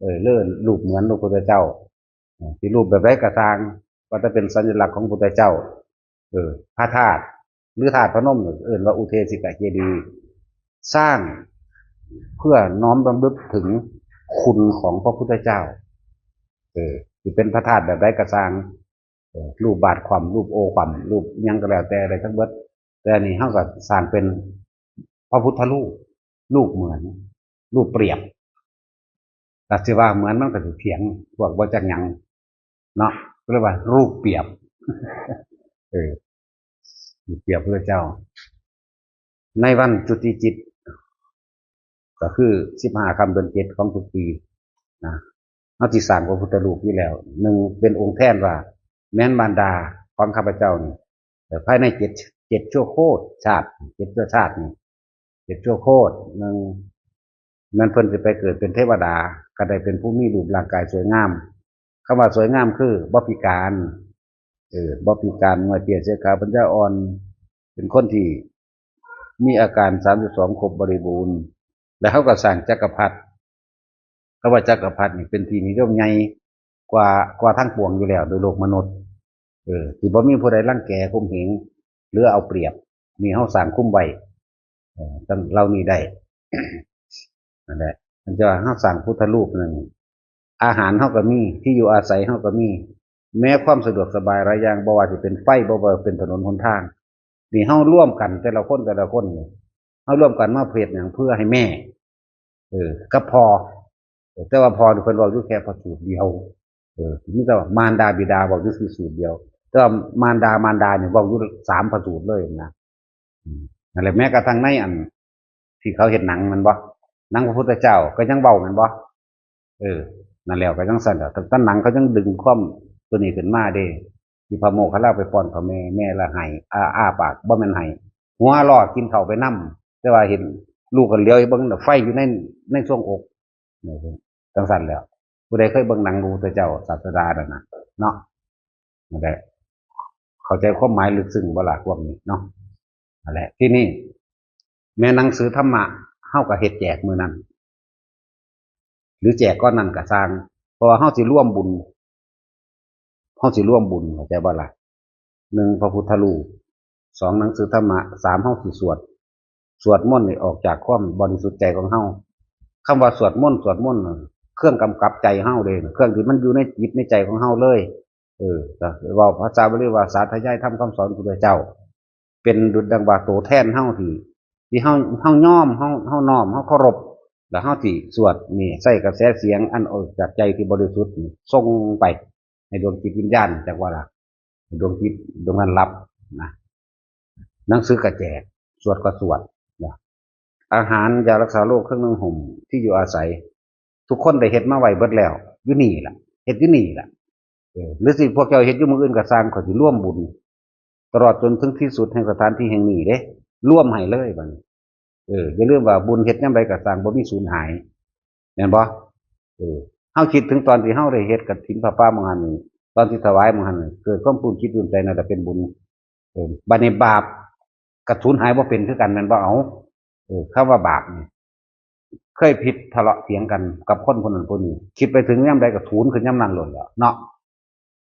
เออ เรื่องรูปเหมือนพระพุทธเจ้า เออ ที่รูปแบบใดก็ตาม ว่าจะเป็นสัญลักษณ์ของพระพุทธเจ้า เออ พระธาตุ หรือธาตุพนม เอิ้นว่าอุเทสิกะเจดีย์ สร้างเพื่อน้อมรำลึกถึงคุณของพระพุทธเจ้า เออ ที่เป็นพระธาตุแบบใดก็ตาม เออ รูปบาทคว่ำ รูปโอคว่ำ รูปหยังก็แล้วแต่ ได้ทั้งเบิด แต่อันนี้เฮาก็สร้างเป็นพระพุทธรูป รูปเหมือน รูปเปรียบ แต่สิว่าเหมือนมันก็สิเถียง พวกบ่จักหยัง เนาะ ก็เรียกว่ารูปเปรียบ เออ รูปเปรียบพระเจ้า ในวันจุติจิต ก็คือสิบห้าค่ำเดือนเจ็ดของทุกปีนะ เฮาสิสร้างพระพุทธรูปอยู่แล้ว หนึ่งเป็นองค์แทนว่า แม่นมารดาของข้าพเจ้านี่ แต่ภายในเจ็ด เจ็ดชั่วโคตรชาติ เจ็ดชั่วชาตินี่ เจ็ดชั่วโคตร หนึ่ง แม่นเพิ่นสิไปเกิดเป็นเทวดา ก็ได้เป็นผู้มีรูปร่างกายสวยงาม คำว่าสวยงามคือบ่พิการ เออ บ่พิการ ง่อยเตี้ยเสียขาว ปัญญาอ่อน เป็นคนที่มีอาการสามสิบสองครบบริบูรณ์ แล้วเฮาก็สร้างจักรพรรดิ คำว่าจักรพรรดินี่เป็นที่นิยมใหญ่กว่า กว่าทั้งปวงอยู่แล้วโดยโลกมนุษย์ เออ ที่บ่มีผู้ใดรังแกข่มเหง หรือเอาเปรียบ นี่เฮาสร้างคุ้มไว้ เออ ตั้งเหล่านี้ได้ นั่นแหละ มันจะว่าเฮาสร้างพุทธรูปนั่น อาหารเฮาก็มี ที่อยู่อาศัยเฮาก็มี แม้ความสะดวกสบายหลายอย่าง บ่ว่าสิเป็นไฟ บ่ว่าเป็นถนนหนทาง นี่เฮารวมกัน แต่ละคน แต่ละคนนี่ เฮารวมกันมาเพื่อหยัง เพื่อให้แม่ เออ กับพ่อ เออ แต่ว่าพ่อนี่เพิ่นเว้าอยู่แค่พระสูตรเดียว เออ มีแต่ว่ามารดาบิดาเว้าอยู่ที่สูตรเดียว แต่ว่ามารดามารดานี่เว้าอยู่สามพระสูตรเลยนะ อืม นั่นแหละ แม้กระทั่งในอัน ที่เขาเฮ็ดหนังแม่นบ่ หนังพระพุทธเจ้าก็ยังเว้าแม่นบ่ เออ นั่นแล้วก็จั่งซั้นล่ะ แต่หนังเขายังดึงความตัวนี้ขึ้นมาเด้ ที่พระโมคคัลลาไปป้อนข้าวแม่ แม่ละไห้ อ้า อ้าปาก บ่แม่นไห้ หัวเราะกินข้าวไปนำ แต่ว่าเห็นลูกกันเหลียวเบิ่งไฟอยู่ใน ในซวงอก จั่งซั้นแล้ว ผู้ใดเคยเบิ่งหนังพระพุทธเจ้าศาสดานั่นน่ะ เนาะ นั่นแหละ เข้าใจความหมายลึกซึ้งบ่ล่ะพวกนี้เนาะ นั่นแหละ ที่นี่ แม่นหนังสือธรรมะ เฮาก็เฮ็ดแจกมื้อนั้น หรือแจกก้อนนั้นก็ซ่าง เพราะว่าเฮาสิรวมบุญ เฮาสิรวมบุญ เข้าใจบ่ล่ะ หนึ่งพระพุทธรูป สองหนังสือธรรมะ สามเฮาสิสวด สวดมนต์นี่ออกจากความบริสุทธิ์ใจของเฮา คำว่าสวดมนต์ สวดมนต์น่ะ เครื่องกำกับใจเฮาเด้ เครื่องที่มันอยู่ในจิตในใจของเฮาเลย เออ ก็เว้าภาษาบาลีว่าสาธยายธรรมคำสอนพระพุทธเจ้า เป็นดุจดังว่าตัวแทนเฮาที่ ที่เฮา เฮายอม เฮา เฮาน้อม เฮาเคารพ แล้วเฮาสิสวดนี่ ใช้กระแสเสียงอันออกจากใจที่บริสุทธิ์นี่ ส่งไปให้ดวงจิตวิญญาณ จักว่าล่ะ ดวงจิตดวงนั้นรับนะ หนังสือก็แจก สวดก็สวดนะ อาหารยารักษาโรค เครื่องนุ่งห่ม ที่อยู่อาศัย ทุกคนได้เฮ็ดมาไว้เบิดแล้ว อยู่นี่ล่ะ เฮ็ดอยู่นี่ล่ะ เออ หรือสิพวกเจ้าเฮ็ดอยู่หม่องอื่นก็ซ่าง ข้อยสิรวมบุญ ตลอดจนถึงที่สุดแห่งสถานที่แห่งนี้เด้ รวมให้เลยบัดนี้ เออ อย่าลืมว่าบุญเฮ็ดยามใดก็ซ่าง บ่มีสูญหาย แม่นบ่ เออ เฮาคิดถึงตอนที่เฮาได้เฮ็ดกฐินผ้าป่าหม่องหั่นนี่ ตอนที่ถวายหม่องหั่นนี่ เกิดความปลื้มจิตปลื้มใจ นั่นแหละเป็นบุญ เออ บัดนี้บาปก็สูญหายบ่เป็นคือกัน แม่นบ่ เอา เออ คำว่าบาปนี่ เคยผิดทะเลาะเถียงกันกับคนผู้นั้นผู้นี้ คิดไปถึงยามใดก็สูญขึ้นยามนั้นโลดแหล้วเนาะ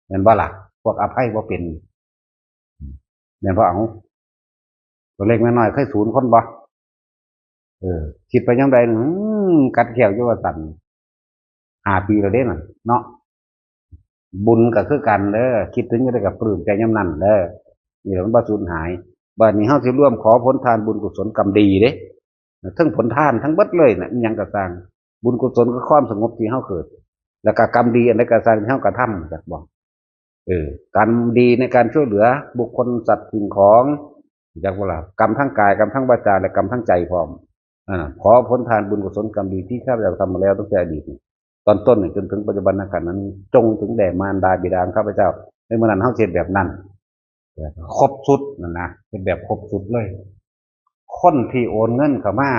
แม่นบ่ล่ะ พวกอภัยบ่เป็น แม่นบ่ เอา ตัวเล็กน้อยเคยสูญคนบ่ เออ คิดไปยามใด อืม กัดแข้วอยู่ว่าซั่น ห้าปีแล้วเด้นั่นเนาะ บุญก็คือกันเด้อ คิดถึงยามใดก็ปลื้มใจยามนั้นเด้อ นี่แหละมันบ่สูญหาย บัดนี้เฮาสิรวมขอผลทานบุญกุศลกรรมดีเด้ ทั้งผลทานทั้งเบิดเลยน่ะ อิหยังก็ซ่าง บุญกุศลคือความสงบที่เฮาเกิด แล้วก็กรรมดีอันใดก็ซ่างที่เฮากระทำ จักบ่ เออ กรรมดีในการช่วยเหลือบุคคลสัตว์สิ่งของ จักบ่ล่ะ กรรมทางกาย กรรมทางวาจา และกรรมทางใจพร้อม อ่า ขอผลทานบุญกุศลกรรมดีที่ข้าพเจ้าทำมาแล้วตั้งแต่อดีตนี่ ตอนต้นนี่จนถึงปัจจุบันขณะนั้น จงถึงแด่มารดาบิดาของข้าพเจ้า ในเมื่อนั้นเฮาเฮ็ดแบบนั้น ครบชุดนั่นนะ เฮ็ดแบบครบชุดเลย คนที่โอนเงินเข้ามา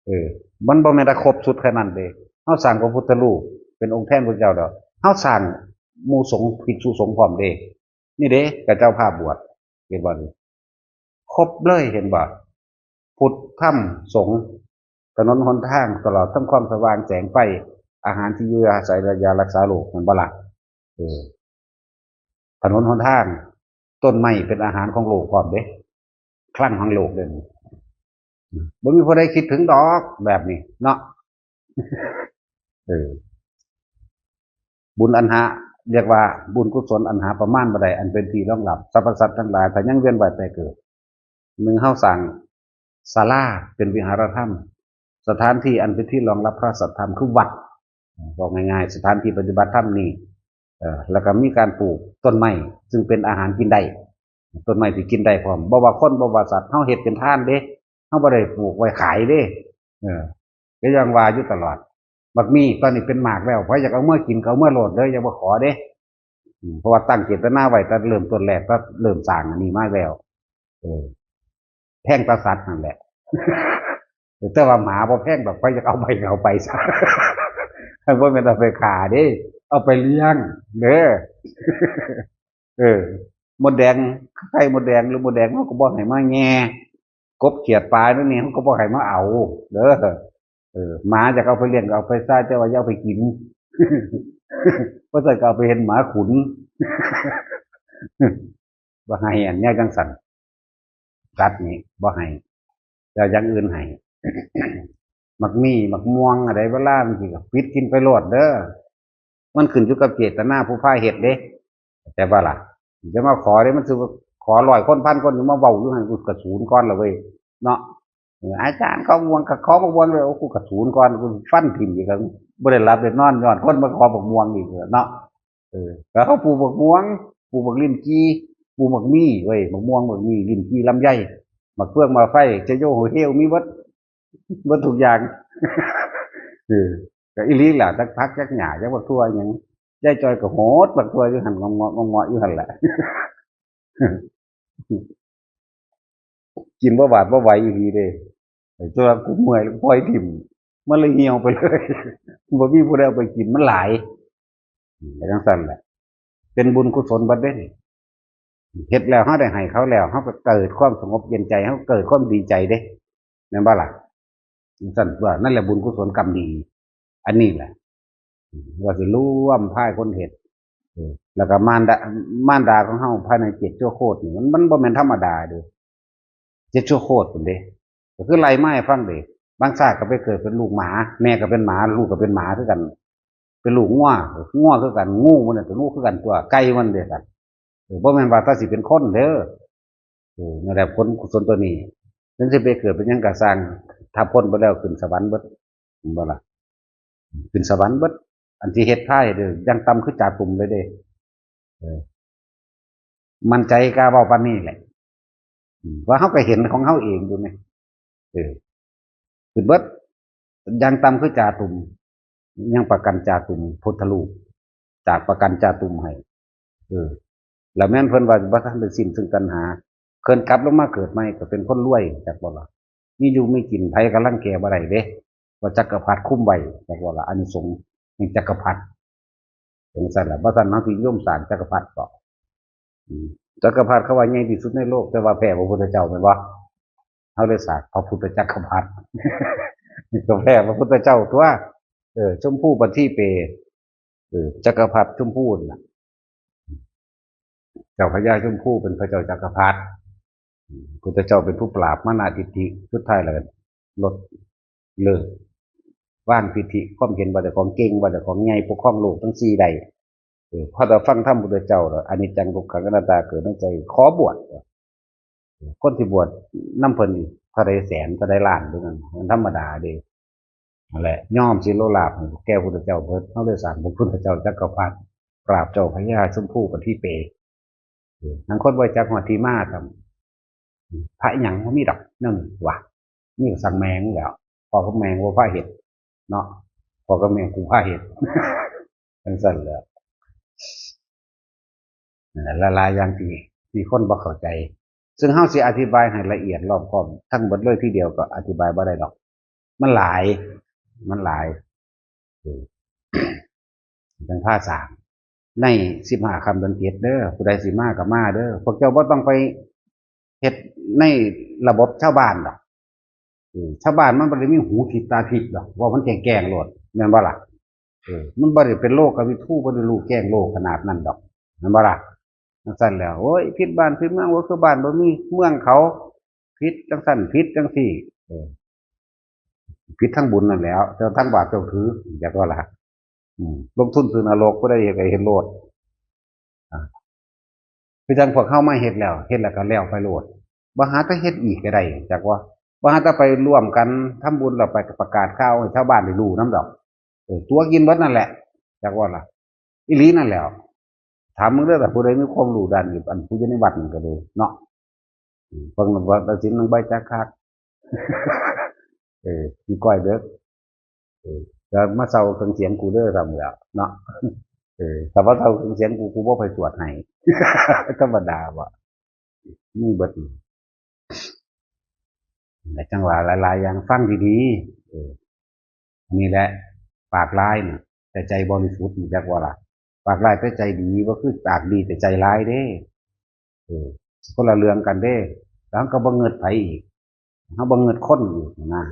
เออ มันบ่แม่นแต่ครบชุดแค่นั้นเด้ เฮาสร้างพระพุทธรูปเป็นองค์แทนพระเจ้าดอก เฮาสร้างหมู่สงฆ์ภิกษุสงฆ์พร้อมเด้ นี่เด้ กับเจ้าภาพบวช เห็นบ่นี่ ครบเลย เห็นบ่ พุทธธรรมสงฆ์ ถนนหนทาง ตลอดทั้งความสว่างแสงไฟ อาหารที่อยู่อาศัยและยารักษาโรค แม่นบ่ล่ะ เออ ถนนหนทาง ต้นไม้เป็นอาหารของโลกพร้อมเด้ คลังของโลกเด้ บ่มีผู้ใดคิดถึงดอกแบบนี้เนาะ เออ บุญอันหา เรียกว่าบุญกุศลอันหาประมาณบ่ได้ อันเป็นที่รองรับสรรพสัตว์ทั้งหลาย ถ้ายังเวียนว่ายตายเกิด หนึ่ง เฮาสร้างศาลาเป็นวิหารธรรม สถานที่อันเป็นที่รองรับพระสัทธรรมคือวัด บอกง่ายๆ สถานที่ปฏิบัติธรรมนี่ เอ่อ แล้วก็มีการปลูกต้นไม้ ซึ่งเป็นอาหารกินได้ ต้นไม้ที่กินได้พร้อม บ่ว่าคน บ่ว่าสัตว์ เฮาเฮ็ดเป็นทานเด้ เฮาบ่ได้ปลูกไว้ขายเด้ เออ ก็ยังว่าอยู่ตลอด บักมี่ตอนนี้เป็นหมากแล้ว ไผอยากเอาเมือกินก็เอาเมือโลดเด้อ อย่ามาขอเด้ อืม เพราะว่าตั้งเจตนาไว้ตั้งแต่เริ่มต้นแรก ก็เริ่มสร้างอันนี้มาแล้ว เออ แพงกว่าสัตว์นั่นแหละ แต่ว่าหมาบ่แพงดอก ไผอยากเอาไปก็เอาไปซะ บ่แม่นเอาไปฆ่าเด้ เอาไปเลี้ยงเด้อ เออ มดแดง ไข่มดแดงหรือมดแดง เฮาก็บ่ให้มาแย่ กบเขียดปลานั่นนี่ เฮาก็บ่ให้มาเอา เด้อ เออ หมาอยากเอาไปเลี้ยงก็เอาไปซะ แต่ว่าอย่าเอาไปกิน บ่ซั้นก็เอาไปเฮ็ดหมาขุน บ่ให้อันเนี้ยจังซั่น สัตว์นี่บ่ให้ แต่อย่างอื่นให้ หมากมี่ หมากม่วง อะไรเวลามันสิก็ปิดกินไปโลดเด้อ มันขึ้นอยู่กับเจตนาผู้พาเฮ็ดเด้ แต่ว่าล่ะ จะมาขอเด้ มันสิขอร้อยคน พันคน มาเว้าอยู่หั่น กูกระสูนก่อนละเว้ย เนาะ เออ อาจารย์ขอม่วง ก็ขอบักม่วงเลย โอ้ กูกระสูนก่อน กูฟันถิ่มอีกแล้ว บ่ได้หลับได้นอน ย้อนคนมาขอบักม่วงอีกเนาะ เออ แล้วเขาปลูกบักม่วง ปลูกบักลิ้นจี่ ปลูกบักมี่เว้ย บักม่วง บักมี่ ลิ้นจี่ ลำไย บักเฟือง บักไฟ จะโยโหเฮว มีเบิด เบิดทุกอย่าง เออ ก็อีหลีล่ะ จักผัก จักหญ้า จักบักถั่วหยัง ยายจอยก็โหดบักถั่วอยู่หั่น เงาะๆ เงาะๆ อยู่หั่นแหละ กินบ่หวาดบ่ไหวอีหลีเด้ ไอ้ตัวกูเมื่อยแล้วปล่อยถิ่ม มันเลยเหี่ยวไปเลย บ่มีผู้ใดเอาไปกิน มันหลาย อืม จังซั่นแหละ เป็นบุญกุศลเบิดเด้นี่ เฮ็ดแล้วเฮาได้ให้เขาแล้ว เฮาก็เกิดความสงบเย็นใจ เฮาเกิดความดีใจเด้ แม่นบ่ล่ะ? จังซั่นตัว นั่นแหละบุญกุศลกรรมดี อันนี้แหละ อืม ว่าสิรวมพายคนเฮ็ด เออ แล้วก็มารดา มารดาของเฮาภายในเจ็ดชั่วโคตรนี่ มัน มันบ่แม่นธรรมดาเด้ เจ็ดชั่วโคตรพู้นเด้ ก็คือไล่มาให้ฟังเด้ บางชาติก็ไปเกิดเป็นลูกหมา แม่ก็เป็นหมา ลูกก็เป็นหมาคือกัน เป็นลูกงัว งัวคือกัน งูมันน่ะเป็นงูคือกันตัว ไก่มันเด้อกัน เออ บ่แม่นว่าแต่สิเป็นคนเด้อ เออ นั่นแหละผลกุศลตัวนี้ ถึงสิไปเกิดเป็นหยังก็ซ่าง ถ้าพ้นไปแล้วขึ้นสวรรค์เบิด เห็นบ่ล่ะ? ขึ้นสวรรค์เบิด อันที่เฮ็ดพาเฮ็ดเด้อ อย่างต่ำคือจ่าตุ่มเลยเด้ เออ มั่นใจกล้าเว้าปานนี้แหละ อืม ว่าเฮาก็เห็นของเฮาเองอยู่นี่ เออ ขึ้นเบิด อย่างต่ำคือจ่าตุ่ม ยังประกันจ่าตุ่มพุทธรูป จากประกันจ่าตุ่มให้ เออ แล้วแม่นเพิ่นว่าบ่ทันได้สิ้นซึ่งตัณหา เพิ่นกลับลงมาเกิดใหม่ก็เป็นคนรวย จักบ่ล่ะ? มีอยู่มีกิน ไผก็รังแกบ่ได้เด้ ว่าจักรพรรดิคุมไว้ จักบ่ล่ะ? อานิสงส์แห่งจักรพรรดิ จังซั่นล่ะ บ่ซั้นเฮาสินิยมสร้างจักรพรรดิบ่ อืม จักรพรรดิเขาว่าใหญ่ที่สุดในโลก แต่ว่าแพ้พระพุทธเจ้าแม่นบ่? เฮาเลยสร้างพระพุทธจักรพรรดิ ก็แพ้พระพุทธเจ้าตัว เออ ชมพูปัทภีเป เออ จักรพรรดิชมพูนั่นล่ะ เจ้าพญาชมพูเป็นพระเจ้าจักรพรรดิ อืม พุทธเจ้าเป็นผู้ปราบมานะทิฏฐิ สุดท้ายแล้วก็ลด เลิก วางทิฏฐิ ความเห็นว่าเจ้าของเก่ง ว่าเจ้าของใหญ่ ปกครองโลกทั้งสี่ได้ เออ พอแต่ฟังธรรมพุทธเจ้าแล้ว อนิจจัง ทุกขัง อนัตตา เกิดในใจ ขอบวช คนที่บวชนำเพิ่นอีกเท่าใดแสน เท่าใดล้านเท่านั้น มันธรรมดาเด้ นั่นแหละ ยอมสิโลลาภให้แก่พุทธเจ้าเพิ่น เฮาเลยสร้างพระพุทธเจ้าจักรพรรดิ ปราบเจ้าพญาชมพูปัทภีเป เออ ลางคนบ่จักฮอดที่มาซ้ำ พระอิหยังบ่มีดอก นั่นว่ะ นี่ก็สั่งแม่งแล้ว พ่อกับแม่งบ่พาเฮ็ด เนาะ พ่อกับแม่งกูพาเฮ็ด จั่งซั่นแหละ นั่นแหละ หลายๆอย่างที่ ที่คนบ่เข้าใจ ซึ่งเฮาสิอธิบายให้ละเอียดรอบคอบทั้งหมดเลยทีเดียวก็อธิบายบ่ได้ดอก มันหลาย มันหลาย เออ จั่งพาสร้าง ในสิบห้าค่ำเดือนเจ็ดเด้อ ผู้ใดสิมาก็มาเด้อ พวกเจ้าบ่ต้องไปเฮ็ดในระบบชาวบ้านดอก เออ ชาวบ้านมันบ่ได้มีหูทิพย์ตาทิพย์ดอก เว้ามันแจ้งๆโลด แม่นบ่ล่ะ เออ มันบ่ได้เป็นโลกวิทู บ่ได้รู้แจ้งโลกขนาดนั้นดอก แม่นบ่ล่ะ จั่งซั่นแล้ว โอ้ย ผิดบ้านผิดเมือง บ่คือบ้านบ่มีเมืองเขา ผิดจั่งซั่น ผิดจั่งซี้ เออ ผิดทางบุญนั่นแหล้ว แต่ทางบาปเจ้าถือ จักว่าล่ะ อืม ลงทุนซื้อนรก ผู้ใดอยากให้เฮ็ดโลด อ่ะ คือจั่งพวกเฮามาเฮ็ดแล้ว เฮ็ดแล้วก็แล้วไปโลด บ่หาแต่เฮ็ดอีกก็ได้ จักว่า บ่หาแต่ไปร่วมกันทำบุญแล้วไปประกาศข่าวให้ชาวบ้านได้รู้นำดอก เออ ตั๋วกินเบิดนั่นแหละ จักว่าล่ะ อีหลีนั่นแหล้ว ถามมึงเด้อ แต่ผู้ใดมีความรู้ด้านนี้ อันผู้อยู่ในวัดนี่ก็ดีเนาะ อืม เพิ่นว่าตัดสินนางใบจักคัก เออ สิก้อยเด้อ เออ จะมาเซาเครื่องเสียงกูเด้อ ซ้ำแล้วเนาะ เออ ถ้าว่าเซาเครื่องเสียงกู กูบ่ไปสวดให้ ธรรมดาว่ะ มีเบิดนี่ แต่จั่งว่าหลายๆอย่างฟังดีๆ เออ นี่แหละ ปากร้ายน่ะ แต่ใจบริสุทธิ์นี่จักว่าล่ะ ปากร้ายแต่ใจดี บ่คือปากดีแต่ใจร้ายเด้ เออ คนละเรื่องกันเด้ แล้วก็บ่เงิดไผอีก เฮาบ่เงิดคนอีกนะ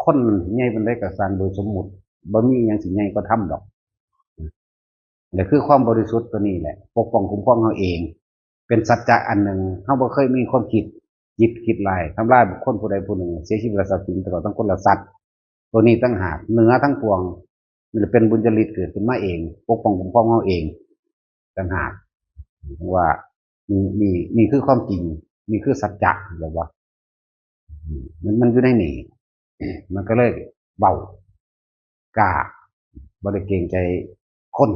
คนใหญ่ปานใดก็สร้างโดยสมมุติ บ่มีอิหยังสิใหญ่กว่าธรรมดอก และคือความบริสุทธิ์ตัวนี้แหละ ปกป้องคุ้มครองเฮาเอง เป็นสัจจะอันหนึ่ง เฮาบ่เคยมีความคิด คิด คิดร้าย ทำร้ายบุคคลผู้ใดผู้หนึ่ง เสียชีวิตและทรัพย์สินตลอดทั้งคนและสัตว์ ตัวนี้ต่างหาก เหนือทั้งปวง มันเป็นบุญญาฤทธิ์เกิดขึ้นมาเอง ปกป้องคุ้มครองเฮาเอง ต่างหาก ว่า นี่ นี่ นี่คือความจริง นี่คือสัจจะ แบบว่า อืม มัน มันอยู่ในนี่ มันก็เลยเบา กล้า บ่ได้เกรงใจคน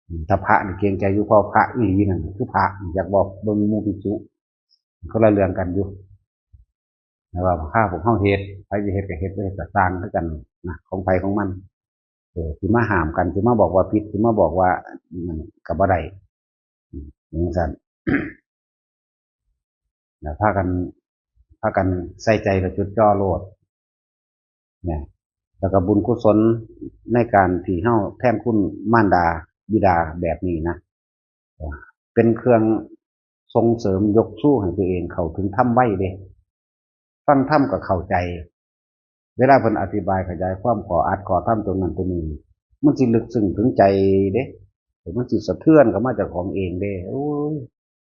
อืม ถ้าพระนี่เกรงใจอยู่ เพราะพระอีหลีนั่นคือพระ อยากบอกเบิ่งหมู่ภิกษุ คนละเรื่องกันอยู่ แต่ว่าถ้าพวกเฮาเฮ็ด ไผสิเฮ็ดก็เฮ็ด บ่เฮ็ดก็ซ่างคือกันนะ ของไผของมัน เออ สิมาห้ามกัน สิมาบอกว่าผิด สิมาบอกว่านั่นก็บ่ได้ อืม จั่งซั้น แล้วพากัน พากันใส่ใจและจดจ่อโลด เนี่ย แล้วก็บุญกุศลในการที่เฮาแทนคุณมารดาบิดาแบบนี้นะ เป็นเครื่องส่งเสริมยกชูให้ตัวเองเข้าถึงธรรมไวเด้ ฟังธรรมก็เข้าใจ เวลาเพิ่นอธิบายขยายความข้ออัดข้อธรรมตรงนั้นตรงนี้ มันสิลึกซึ้งถึงใจเด้ มันสิสะเทือนเข้ามาเจ้าของเองเด้ โอ้ย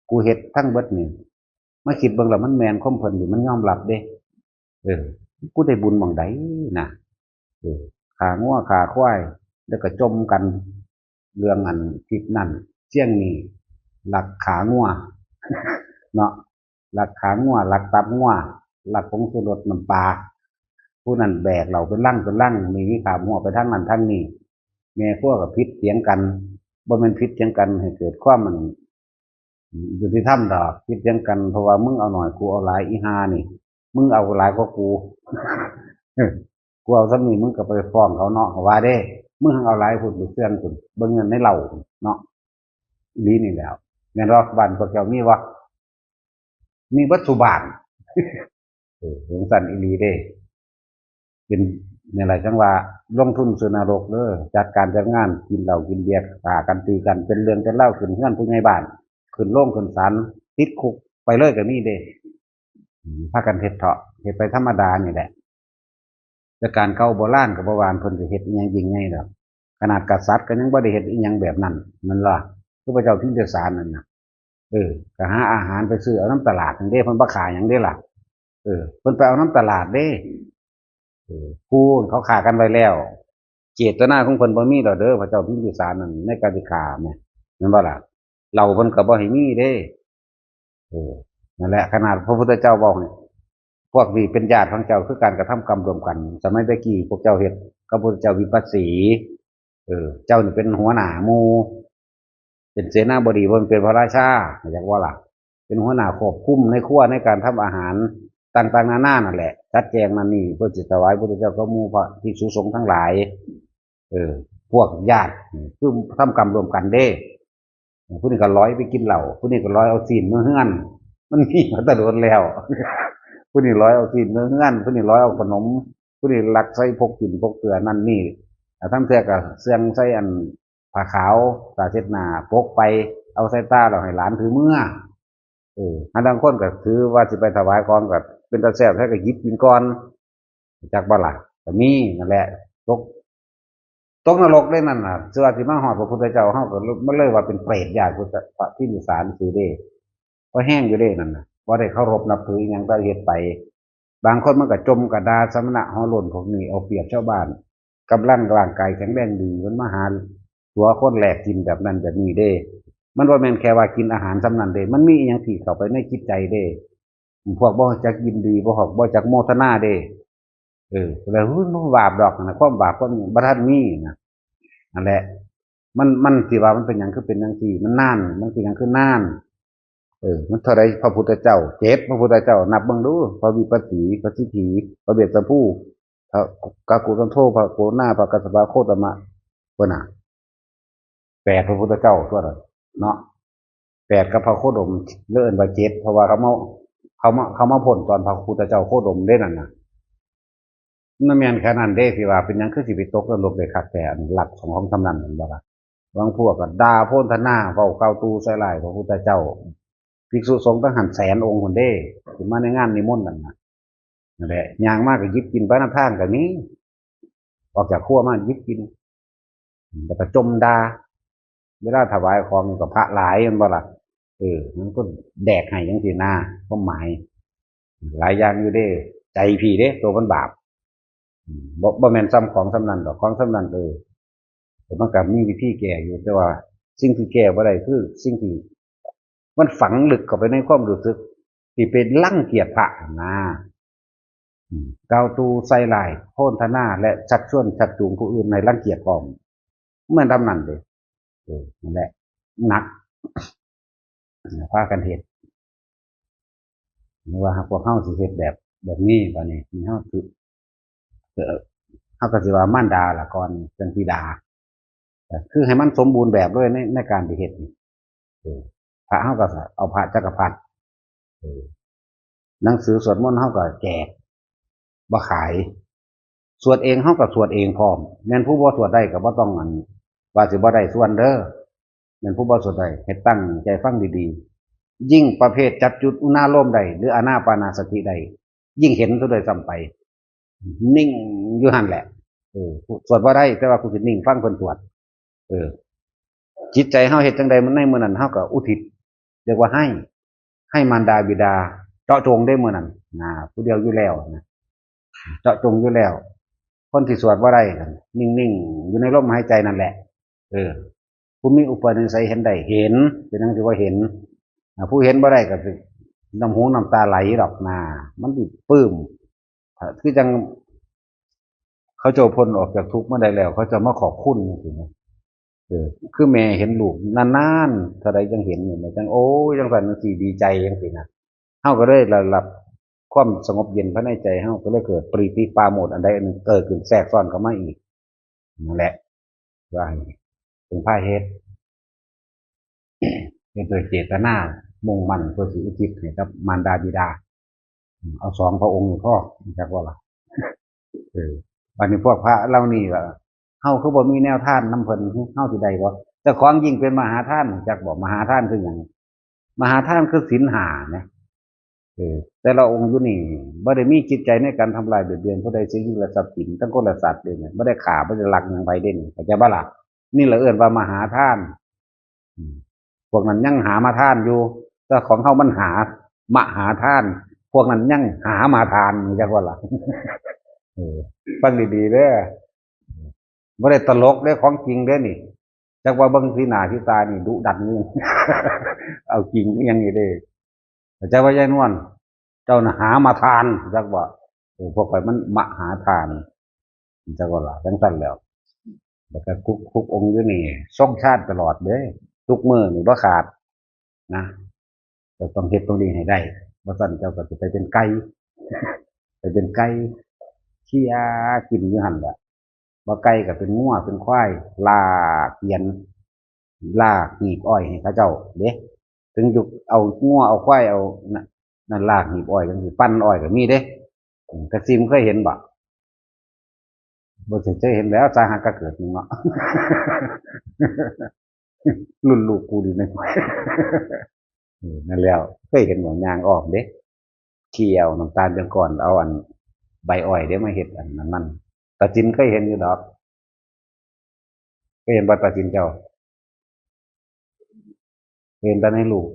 กูเฮ็ดทั้งเบิดนี่ มาคิดเบิ่งแล้วมันแม่นความเพิ่นนี่ มันยอมรับเด้ เออ กูได้บุญหม่องใดนะ เออ ฆ่างัวฆ่าควาย แล้วก็จ่มกัน เรื่องอันคลิปนั่น เสี่ยงนี่ ลักขางัว เนาะ ลักขางัว ลักตับงัว ลักผงชูรสน้ำปลา ผู้นั้นแบกเหล้าเป็นลังเป็นลัง หนีข้ามหัวไปทางนั้นทางนี้ แม่ครัวก็ผิดเถียงกัน บ่แม่นผิดเถียงกันให้เกิดความมัน ยุติธรรมดอก ผิดเถียงกัน เพราะว่ามึงเอาหน่อย กูเอาหลาย อีห่านี่ มึงเอาหลายกว่ากู กูเอาส่ำนี้ มึงก็ไปฟ้องเขาเนาะ เขาว่าเด้ มึงเอาหลายพุ้น ไปเสื่องพุ้น เบิ่งเงินในเหล้าพุ้นเนาะ อีหลีนี่แหล้ว แม่นบ่ บ้านพวกเจ้ามีบ่ มีเบิดซุบ้าน เออ จั่งซั้นอีหลีเด้ เป็นนี่แหละจั่งว่าลงทุนซื้อนรกเด้อ จัดการจัดงาน กินเหล้ากินเบียร์ ฆ่ากันตีกัน เป็นเรื่องเป็นราวขึ้นเฮือนผู้ใหญ่บ้าน ขึ้นโรงขึ้นศาล ติดคุกไปเลยก็มีเด้ อืม พากันเฮ็ดเถาะ เฮ็ดไปธรรมดานี่แหละ แต่การเก่าโบราณก็บ่ว่าเพิ่นสิเฮ็ดอิหยังยิ่งใหญ่ดอก ขนาดกษัตริย์ก็ยังบ่ได้เฮ็ดอิหยังแบบนั้น แม่นบ่ คือพระเจ้าพิมพิสารนั่นน่ะ เออ ก็หาอาหารไปซื้อเอานำตลาดนั่นเด้ เพิ่นบ่ขายหยังเด้ล่ะ เออ เพิ่นไปเอานำตลาดเด้ เออ ผู้เขาฆ่ากันไว้แล้ว เจตนาของเพิ่นบ่มีดอกเด้อ พระเจ้าพิมพิสารนั่น ในการสิฆ่าแม่น แม่นบ่ล่ะ เหล้าเพิ่นก็บ่ให้มีเด้ เออ นั่นแหละ ขนาดพระพุทธเจ้าบอกเนี่ย พวกนี้เป็นญาติของเจ้า คือการกระทำกรรมร่วมกัน สมัยตะกี้พวกเจ้าเฮ็ดกับพระพุทธเจ้าวิปัสสี เออ เจ้านี่เป็นหัวหน้าหมู่ เป็นเสนาบดี บ่แม่นเป็นพระราชา อยากว่าล่ะ เป็นหัวหน้าควบคุมในครัวในการทำอาหาร ต่างๆนานานั่นแหละ จัดแจงนั่นนี่ เพื่อสิถวายพระพุทธเจ้ากับหมู่พระภิกษุสงฆ์ทั้งหลาย เออ พวกญาติ คือทำกรรมร่วมกันเด้ ผู้นี้ก็ลอยไปกินเหล้า ผู้นี้ก็ลอยเอาศีลเมือเฮือน มันมีมาแต่โดนแล้ว ผู้นี้ลอยเอาศีลเมือเฮือน ผู้นี้ลอยเอาขนม ผู้นี้ลักใส่พกกินพกเกลือนั่นนี่ อ่า ทั้งเทื่อก็เสื่องใส่อันผ้าขาว ผ้าเช็ดหน้า ปกไป เอาใส่ตาแล้วให้หลานถือเมือ เออ อันบางคนก็ถือว่าสิไปถวายของก็เป็นตาแซ่บ แท้ก็หยิบกินก่อน จักบ่ล่ะ ก็มีนั่นแหละ ตก ตกนรกได้นั่นน่ะ สิว่าสิมาฮอดพระพุทธเจ้า เฮาก็มันเลยว่าเป็นเปรตญาติพุทธ พระพิมพิสารซื่อเด้ เพราะแฮงอยู่เด้นั่นน่ะ บ่ได้เคารพนับถืออิหยัง แต่เฮ็ดไป บางคนมันก็จมกระดาสมณะหัวโล้นพวกนี้ เอาเปรียบชาวบ้าน กำลังร่างกายแข็งแรงดี มันมาหาตั๋วคนแลกกินแบบนั้นแบบนี้เด้ มันบ่แม่นแค่ว่ากินอาหารส่ำนั้นเด้ มันมีอิหยังที่เข้าไปในจิตใจเด้ พวกบ่จักยินดี บ่ฮอก บ่จักโมทนาเด้ เออ แล้ว "เฮ้ย มันบาปดอกนะ ความบาปก็บ่ทันมีนะ" นั่นแหละ มัน มันสิว่ามันเป็นหยังคือเป็นจังซี่ มันนาน มันเป็นหยังคือนาน เออ มันเท่าใดพระพุทธเจ้า เจ็ด พระพุทธเจ้า นับเบิ่งดู พระวิปัสสี พระสิทธี พระเวสสัพพู พระกักกุสันโธ พระโกนา พระกัสสปะ โคตมะ เพิ่นน่ะ แปด พระพุทธเจ้าตัวนั้นเนาะ แปด กับพระโคดม เรียกว่าเจ็ด เพราะว่าเขามา เขามา เขามาพ้นตอนพระพุทธเจ้าโคดมเด้นั่นน่ะ มันแม่นแค่นั้นเด้ ที่ว่าเป็นหยังคือสิไปตกนรกได้คักแท้ อันหลักของ ของส่ำนั้น แม่นบ่ล่ะ บางพวกก็ด่าโพลธนา เว้ากล่าวตู่ใส่ร้ายพระพุทธเจ้า ภิกษุสงฆ์ตั้งหั้นแสนองค์พุ้นเด้ ขึ้นมาในงานนิมนต์นั่นน่ะ นั่นแหละ ย่างมาก็หยิบกินไปนำทางก็มี ออกจากครัวมาหยิบกิน แล้วก็จมด่า เวลาถวายของก็พระหลาย แม่นบ่ล่ะ เออ มันก็แดกให้จังซี่นะ ความหมาย หลายอย่างอยู่เด้ ใจพี้เด้ ตัวมันบาป อืม บ่ บ่แม่นส่ำของส่ำนั้นดอก ของส่ำนั้น เออ แต่มันก็มีวิธีแก้อยู่ แต่ว่าสิ่งที่แก้บ่ได้คือสิ่งที่มันฝังลึกเข้าไปในความรู้สึก ที่เป็นรังเกียจพระนะ อืม กล่าวตู่ใส่ร้ายโพลธนา และชักชวนชักจูงผู้อื่นให้รังเกียจพร้อม แม่นส่ำนั้นเด้ เออ นั่นแหละ หนัก พากันเฮ็ด หรือว่าหากพวกเฮาสิเฮ็ดแบบ แบบนี้ บัดนี้ นี่เฮาสิ เออ เฮาก็สิว่ามารดาล่ะก่อน เป็นบิดา ก็คือให้มันสมบูรณ์แบบด้วยใน ในการที่เฮ็ดนี่ เออ พระเฮาก็เอาพระจักรพรรดิ เออ หนังสือสวดมนต์เฮาก็แจก บ่ขาย สวดเองเฮาก็สวดเองพร้อม แม่นผู้บ่สวดได้ก็บ่ต้องอัน ว่าสิบ่ได้ส่วนเด้อ แม่นผู้บ่สวดได้ ให้ตั้งใจฟังดีๆ ยิ่งประเภทจับจุดอุณาโลมได้ หรืออานาปานสติได้ ยิ่งเห็นซะด้วยซ้ำไป นิ่งอยู่หั่นแหละ เออ สวดบ่ได้ แต่ว่ากูสินิ่งฟังเพิ่นสวด เออ จิตใจเฮาเฮ็ดจั่งใด มันในมื้อนั้นเฮาก็อุทิศ เรียกว่าให้ ให้มารดาบิดา เจาะจงเด้มื้อนั้น นะ ผู้เดียวอยู่แล้วนะ เจาะจงอยู่แล้ว คนที่สวดบ่ได้นั่น นิ่งๆ อยู่ในลมหายใจนั่นแหละ เออ ผู้มีอุปนิสัยเห็นได้ เห็น เป็นจั่งที่ว่าเห็น อ่า ผู้เห็นบ่ได้ก็สิน้ำหูน้ำตาไหลดอกนะ มันสิปลื้ม คือจั่ง เขาเจ้าพ้นออกจากทุกข์มาได้แล้ว เขาเจ้ามาขอบคุณจั่งซี้นะ เออ คือแม่เห็นลูกนานๆ เท่าใดจั่งเห็นนี่นะ จั่ง โอ้ย จั่งซั่นจั่งซี้ ดีใจจั่งซี้นะ เฮาก็เลยได้รับความสงบเย็นภายในใจ เฮาก็เลยเกิดปีติปราโมทย์อันใดอันหนึ่งเกิดขึ้นแทรกซ้อนเข้ามาอีก นั่นแหละ ว่าให้เพิ่นพาเฮ็ด เฮ็ดด้วยเจตนามุ่งมั่นเพื่อสิอุทิศให้กับมารดาบิดา อืม เอาสองพระองค์นี่พอ จักว่าล่ะ เออ บัดนี้พวกพระเหล่านี้ล่ะ เฮาคือบ่มีแนวทานนำเพิ่น เฮาสิได้บ่ เจ้าของยิ่งเป็นมหาทาน จักบ่ มหาทานคือหยัง มหาทานคือศีลห้านะ เออ แต่ละองค์อยู่นี่ บ่ได้มีจิตใจในการทำลายเบียดเบียนผู้ใดเสียชีวิตและทรัพย์สิน ทั้งคนและสัตว์เลยเนี่ย บ่ได้ฆ่า บ่ได้ลักหยังไปเด่น เข้าใจบ่ล่ะ นี่แหละเอิ้นว่ามหาทาน อืม พวกนั้นยังหามาทานอยู่ แต่ของเฮามันหา มหาทาน พวกนั้นยังหามาทาน จักว่าล่ะ เออ ฟังดีๆ เด้อ บ่ได้ตลกเด้อ ของจริงเด้อนี่ จักว่าเบิ่งสีหน้าสีตานี่ดุดันนี่ เอาจริงอีหยังนี่เด้ เข้าใจบ่ยายนวล เจ้าน่ะหามาทาน จักว่า เออ พวกข่อยมันมหาทาน จักว่าล่ะ จั่งซั่นแล้ว แล้วก็ทุก ทุกองค์อยู่นี่ ทรงฌานตลอดเด้ ทุกมื้อนี่บ่ขาด นะ เจ้าต้องเฮ็ดตรงนี้ให้ได้ บ่ซั้นเจ้าก็สิไปเป็นไก่ ไปเป็นไก่เคี่ยกินอยู่หั่นแหละ บ่ไก่ก็เป็นงัวเป็นควาย ลากเขียน ลากหีบอ้อยให้เขาเจ้าเด้ ถึงยุคเอางัวเอาควายเอา นั่น นั่นลากหีบอ้อยจังซี่ ปั่นอ้อยก็มีเด้ อืม จักซิมเคยเห็นบ่ บ่เคยเห็นแล้ว สาหัสก็เกิดเนาะ รุ่นลูกกูดีนะ เออ นั่นแล้ว เคยเห็นบ่ ย่างอ้อมเด้ เคี่ยวน้ำตาลจังก่อน เอาอันใบอ้อยเด้มาเฮ็ดอันนั้นมัน ตาจินเคยเห็นอยู่ดอก เคยเห็นบ่ตาจินเจ้า เห็นแต่ในรูป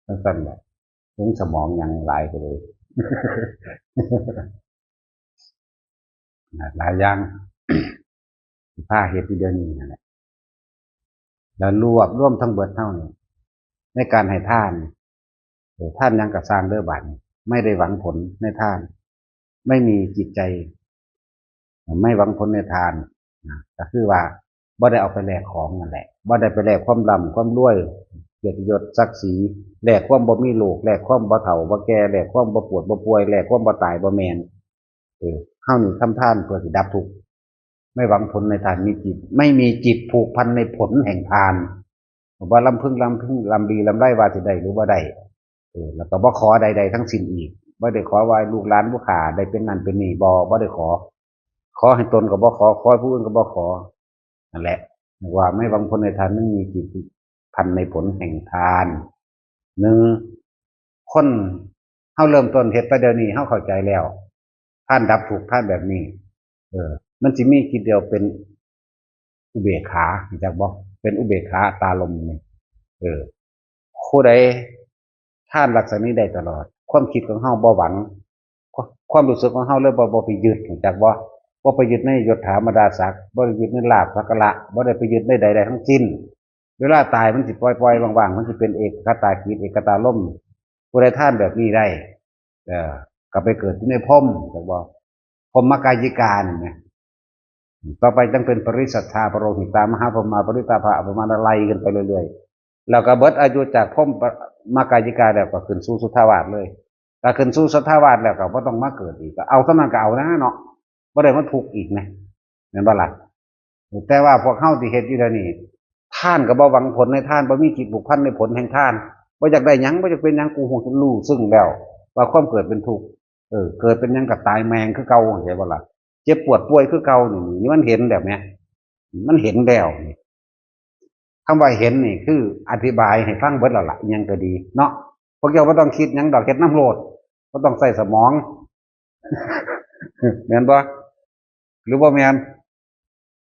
จั่งซั่นแหละ ลงสมองหยังหลายไปเลย หลายอย่าง พาเฮ็ดอยู่เดี๋ยวนี้นั่นแหละ แล้วรวบรวมทั้งเบิดเฮานี่ ในการให้ทาน เออ ทานหยังก็ซ่างเด้อบาดนี้ ไม่ได้หวังผลในทาน ไม่มีจิตใจ ไม่หวังผลในทาน นะ ก็คือว่าบ่ได้เอาไปแลกของนั่นแหละ บ่ได้ไปแลกความร่ำความรวย เกียรติยศศักดิ์ศรี แลกความบ่มีโรค แลกความบ่เฒ่าบ่แก่ แลกความบ่ปวดบ่ป่วย แลกความบ่ตายบ่แม่น เออ เฮานี่ทำทานเพื่อสิดับทุกข์ ไม่หวังผลในทาน มีจิต ไม่มีจิตผูกพันในผลแห่งทาน ว่าลำพึงลำพึงลำดีลำไรว่าสิได้หรือบ่ได้ เออ แล้วก็บ่ขอใดๆทั้งสิ้นอีก บ่ได้ขอว่าลูกหลานผู้ข้าได้เป็นนั่นเป็นนี่ บ่ บ่ได้ขอ ขอให้ตนก็บ่ขอ ขอให้ผู้อื่นก็บ่ขอ นั่นแหละ ว่าไม่หวังผลในทาน ไม่มีจิตพันในผลแห่งทาน หนึ่ง คนเฮาเริ่มต้นเฮ็ดแต่เดี๋ยวนี้ เฮาเข้าใจแล้ว ทานดับทุกข์ ทานแบบนี้ เออ มันสิมีจิตเดียวเป็นอุเบกขา รู้จักบ่ เป็นอุเบกขาอัตตาลมนี่ เออ ผู้ใดทานลักษณะนี้ได้ตลอด ความคิดของเฮาบ่หวัง ความรู้สึกของเฮาเลยบ่ บ่ไปยึด รู้จักบ่ บ่ไปยึดในยศถาบรรดาศักดิ์ บ่ได้ยึดในลาภสักการะ บ่ได้ไปยึดในใดๆทั้งสิ้น เวลาตายมันสิปล่อยๆว่างๆ มันสิเป็นเอกคตาจิต เอกคตารมณ์ ผู้ใดทานแบบนี้ได้ เออ ก็ไปเกิดอยู่ในพรหม จักบ่ พรหมกายิกานี่นะ ต่อไปจั่งเป็นปริสัทธา ปโรหิตา มหาพรหมา ปริตาภา อัปปมา ไล่กันไปเรื่อยๆ แล้วก็เบิดอายุจากพรหมกายิกาแล้วก็ขึ้นสู่สุทธาวาสเลย ก็ขึ้นสู่สุทธาวาสแล้วก็บ่ต้องมาเกิดอีก ก็เอาเท่านั้นก็เอานะเนาะ บ่ได้มาทุกข์อีกนะ แม่นบ่ล่ะ แต่ว่าพวกเฮาที่เฮ็ดอยู่เดี๋ยวนี้ ทานก็บ่หวังผลในทาน บ่มีจิตผูกพันในผลแห่งทาน บ่อยากได้หยัง บ่อยากเป็นหยัง กูฮู้ รู้ซึ้งแล้ว ว่าความเกิดเป็นทุกข์ เออ เกิดเป็นหยังก็ตายแม่งคือเก่า เข้าใจบ่ล่ะ เจ็บปวดป่วยคือเก่านี่ นี่มันเห็นแบบเนี้ย มันเห็นแล้วนี่ คำว่าเห็นนี่คืออธิบายให้ฟังเบิดแล้วล่ะ อิหยังก็ดีเนาะ พวกเจ้าบ่ต้องคิดหยังดอก เฮ็ดนำโลด บ่ต้องใช้สมอง แม่นบ่ หรือบ่แม่น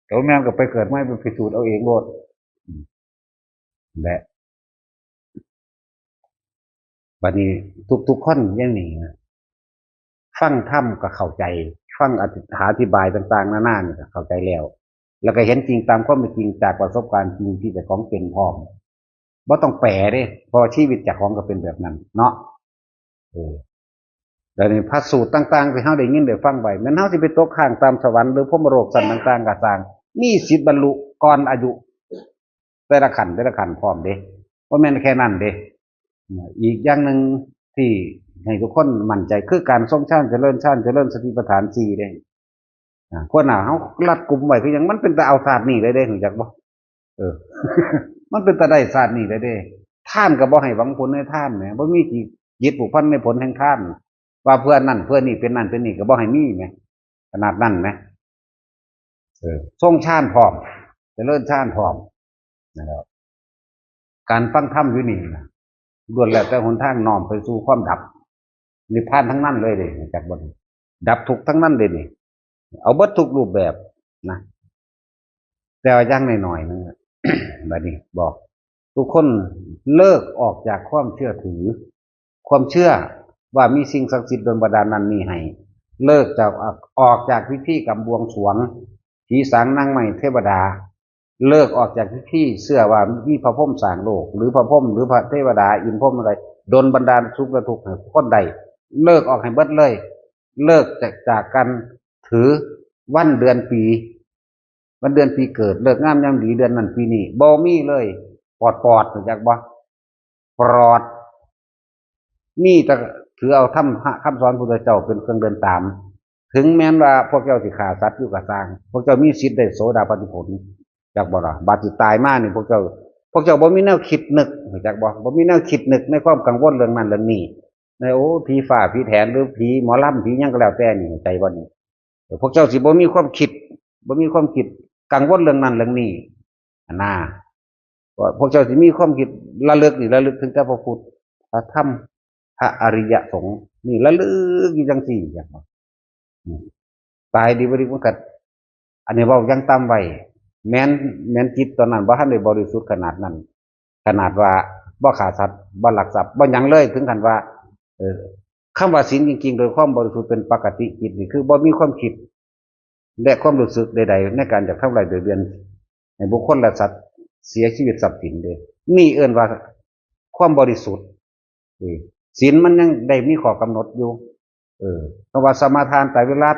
ถ้าบ่แม่นก็ไปเกิดใหม่ ไปพิสูจน์เอาเองโลด อืม และ บัดนี้ทุกๆคนอย่างนี้นะ ฟังธรรมก็เข้าใจ ฟังอธิ อธิบายต่างๆนานานี่ก็เข้าใจแล้ว แล้วก็เห็นจริงตามความเป็นจริงจากประสบการณ์จริงที่เจ้าของเป็นพร้อม บ่ต้องแปลเด้ เพราะว่าชีวิตเจ้าของก็เป็นแบบนั้นเนาะ เออ แล้วนี่พระสูตรต่างๆที่เฮาได้ยินได้ฟังไป แม่นเฮาสิไปตกค้างตามสวรรค์หรือพรหมโลกชั้นต่างๆก็ตาม มีสิทธิ์บรรลุก่อนอายุ แต่ละขั้นแต่ละขั้นพร้อมเด้ บ่แม่นแค่นั้นเด้ อีกอย่างหนึ่งที่ให้ทุกคนมั่นใจคือการทรงฌาน เจริญฌาน เจริญสติปัฏฐานสี่เด้ อ่า คนน่ะ เฮารัดกุมไว้คือหยัง มันเป็นตาเอาชาตินี้เลยเด้ รู้จักบ่ เออ มันเป็นตาได้ชาตินี้เลยเด้ ทานก็บ่ให้หวังผลในทานแหม บ่มีจิต จิตผูกพันในผลแห่งทาน ว่าเพื่อนั่นเพื่อนี่ เป็นนั่นเป็นนี่ก็บ่ให้มีแหม ขนาดนั้นแหม เออ ทรงฌานพร้อม เจริญฌานพร้อม นะครับ การฟังธรรมอยู่นี่นะ ล้วนแล้วแต่หนทางน้อมไปสู่ความดับนิพพานทั้งนั้นเลยเด้ รู้จักบ่ ดับทุกข์ทั้งนั้นเลยนี่ เอาเบิดทุกรูปแบบนะ แต่ว่าอย่างน้อยๆนึงอะ บัดนี้บอก ทุกคนเลิกออกจากความเชื่อถือ ความเชื่อว่ามีสิ่งศักดิ์สิทธิ์ดลบันดาลนั่นนี่ให้ เลิกจาก ออกจากพิธีกรรมบวงสรวง ผีสางนางไม้เทวดา เลิกออกจากพิธีเชื่อว่ามีพระพรหมสร้างโลก หรือพระพรหม หรือพระเทวดา อินทร์พรหมอะไร ดลบันดาลสุขและทุกข์ให้คนใด เลิกออกให้เบิดเลย เลิกจาก จากการถือวันเดือนปี วันเดือนปีเกิด ฤกษ์งามยามดี เดือนนั้นปีนี้ บ่มีเลย ปลอดปลอด รู้จักบ่ ปลอด มีแต่ ถือเอาธรรมะคำสอนพุทธเจ้าเป็นเครื่องเดินตาม ถึงแม้นว่าพวกเจ้าสิฆ่าสัตว์อยู่ก็ซ่าง พวกเจ้ามีสิทธิ์ได้โสดาปัตติผล จักบ่ล่ะ บาดสิตายมานี่พวกเจ้า พวกเจ้าบ่มีแนวคิดนึก จักบ่ บ่มีแนวคิดนึกในความกังวลเรื่องนั้นเรื่องนี้ ใน โอ้ ผีฟ้าผีแถนหรือผีหมอลำผีหยังก็แล้วแต่นี่ ใจบ่นี่ เออ พวกเจ้าสิบ่มีความคิด บ่มีความคิดกังวลเรื่องนั้นเรื่องนี้ อันน่า พวกเจ้าสิมีความคิดระลึกนี่ระลึกถึงแต่พระพุทธ พระธรรม พระอริยสงฆ์ นี่ระลึกอยู่จังซี่ จักบ่ อืม ตายดีบ่ดีมันก็ อันนี้เว้าอย่างต่ำไว้ แม้น แม้นจิตตอนนั้นบ่ทันได้บริสุทธิ์ขนาดนั้น ขนาดว่าบ่ฆ่าสัตว์ บ่ลักทรัพย์ บ่หยังเลย ถึงขั้นว่า เออ คำว่าศีลจริงๆ โดยความบริสุทธิ์เป็นปกติจิตนี่คือบ่มีความคิด และความรู้สึกใดๆ ในการจะทำลายเบียดเบียนให้บุคคลและสัตว์เสียชีวิตทรัพย์สินเด้ นี่เอิ้นว่าความบริสุทธิ์ เออ ศีลมันยังได้มีข้อกำหนดอยู่ เออ เพราะว่าสมาทานไตรวิรัต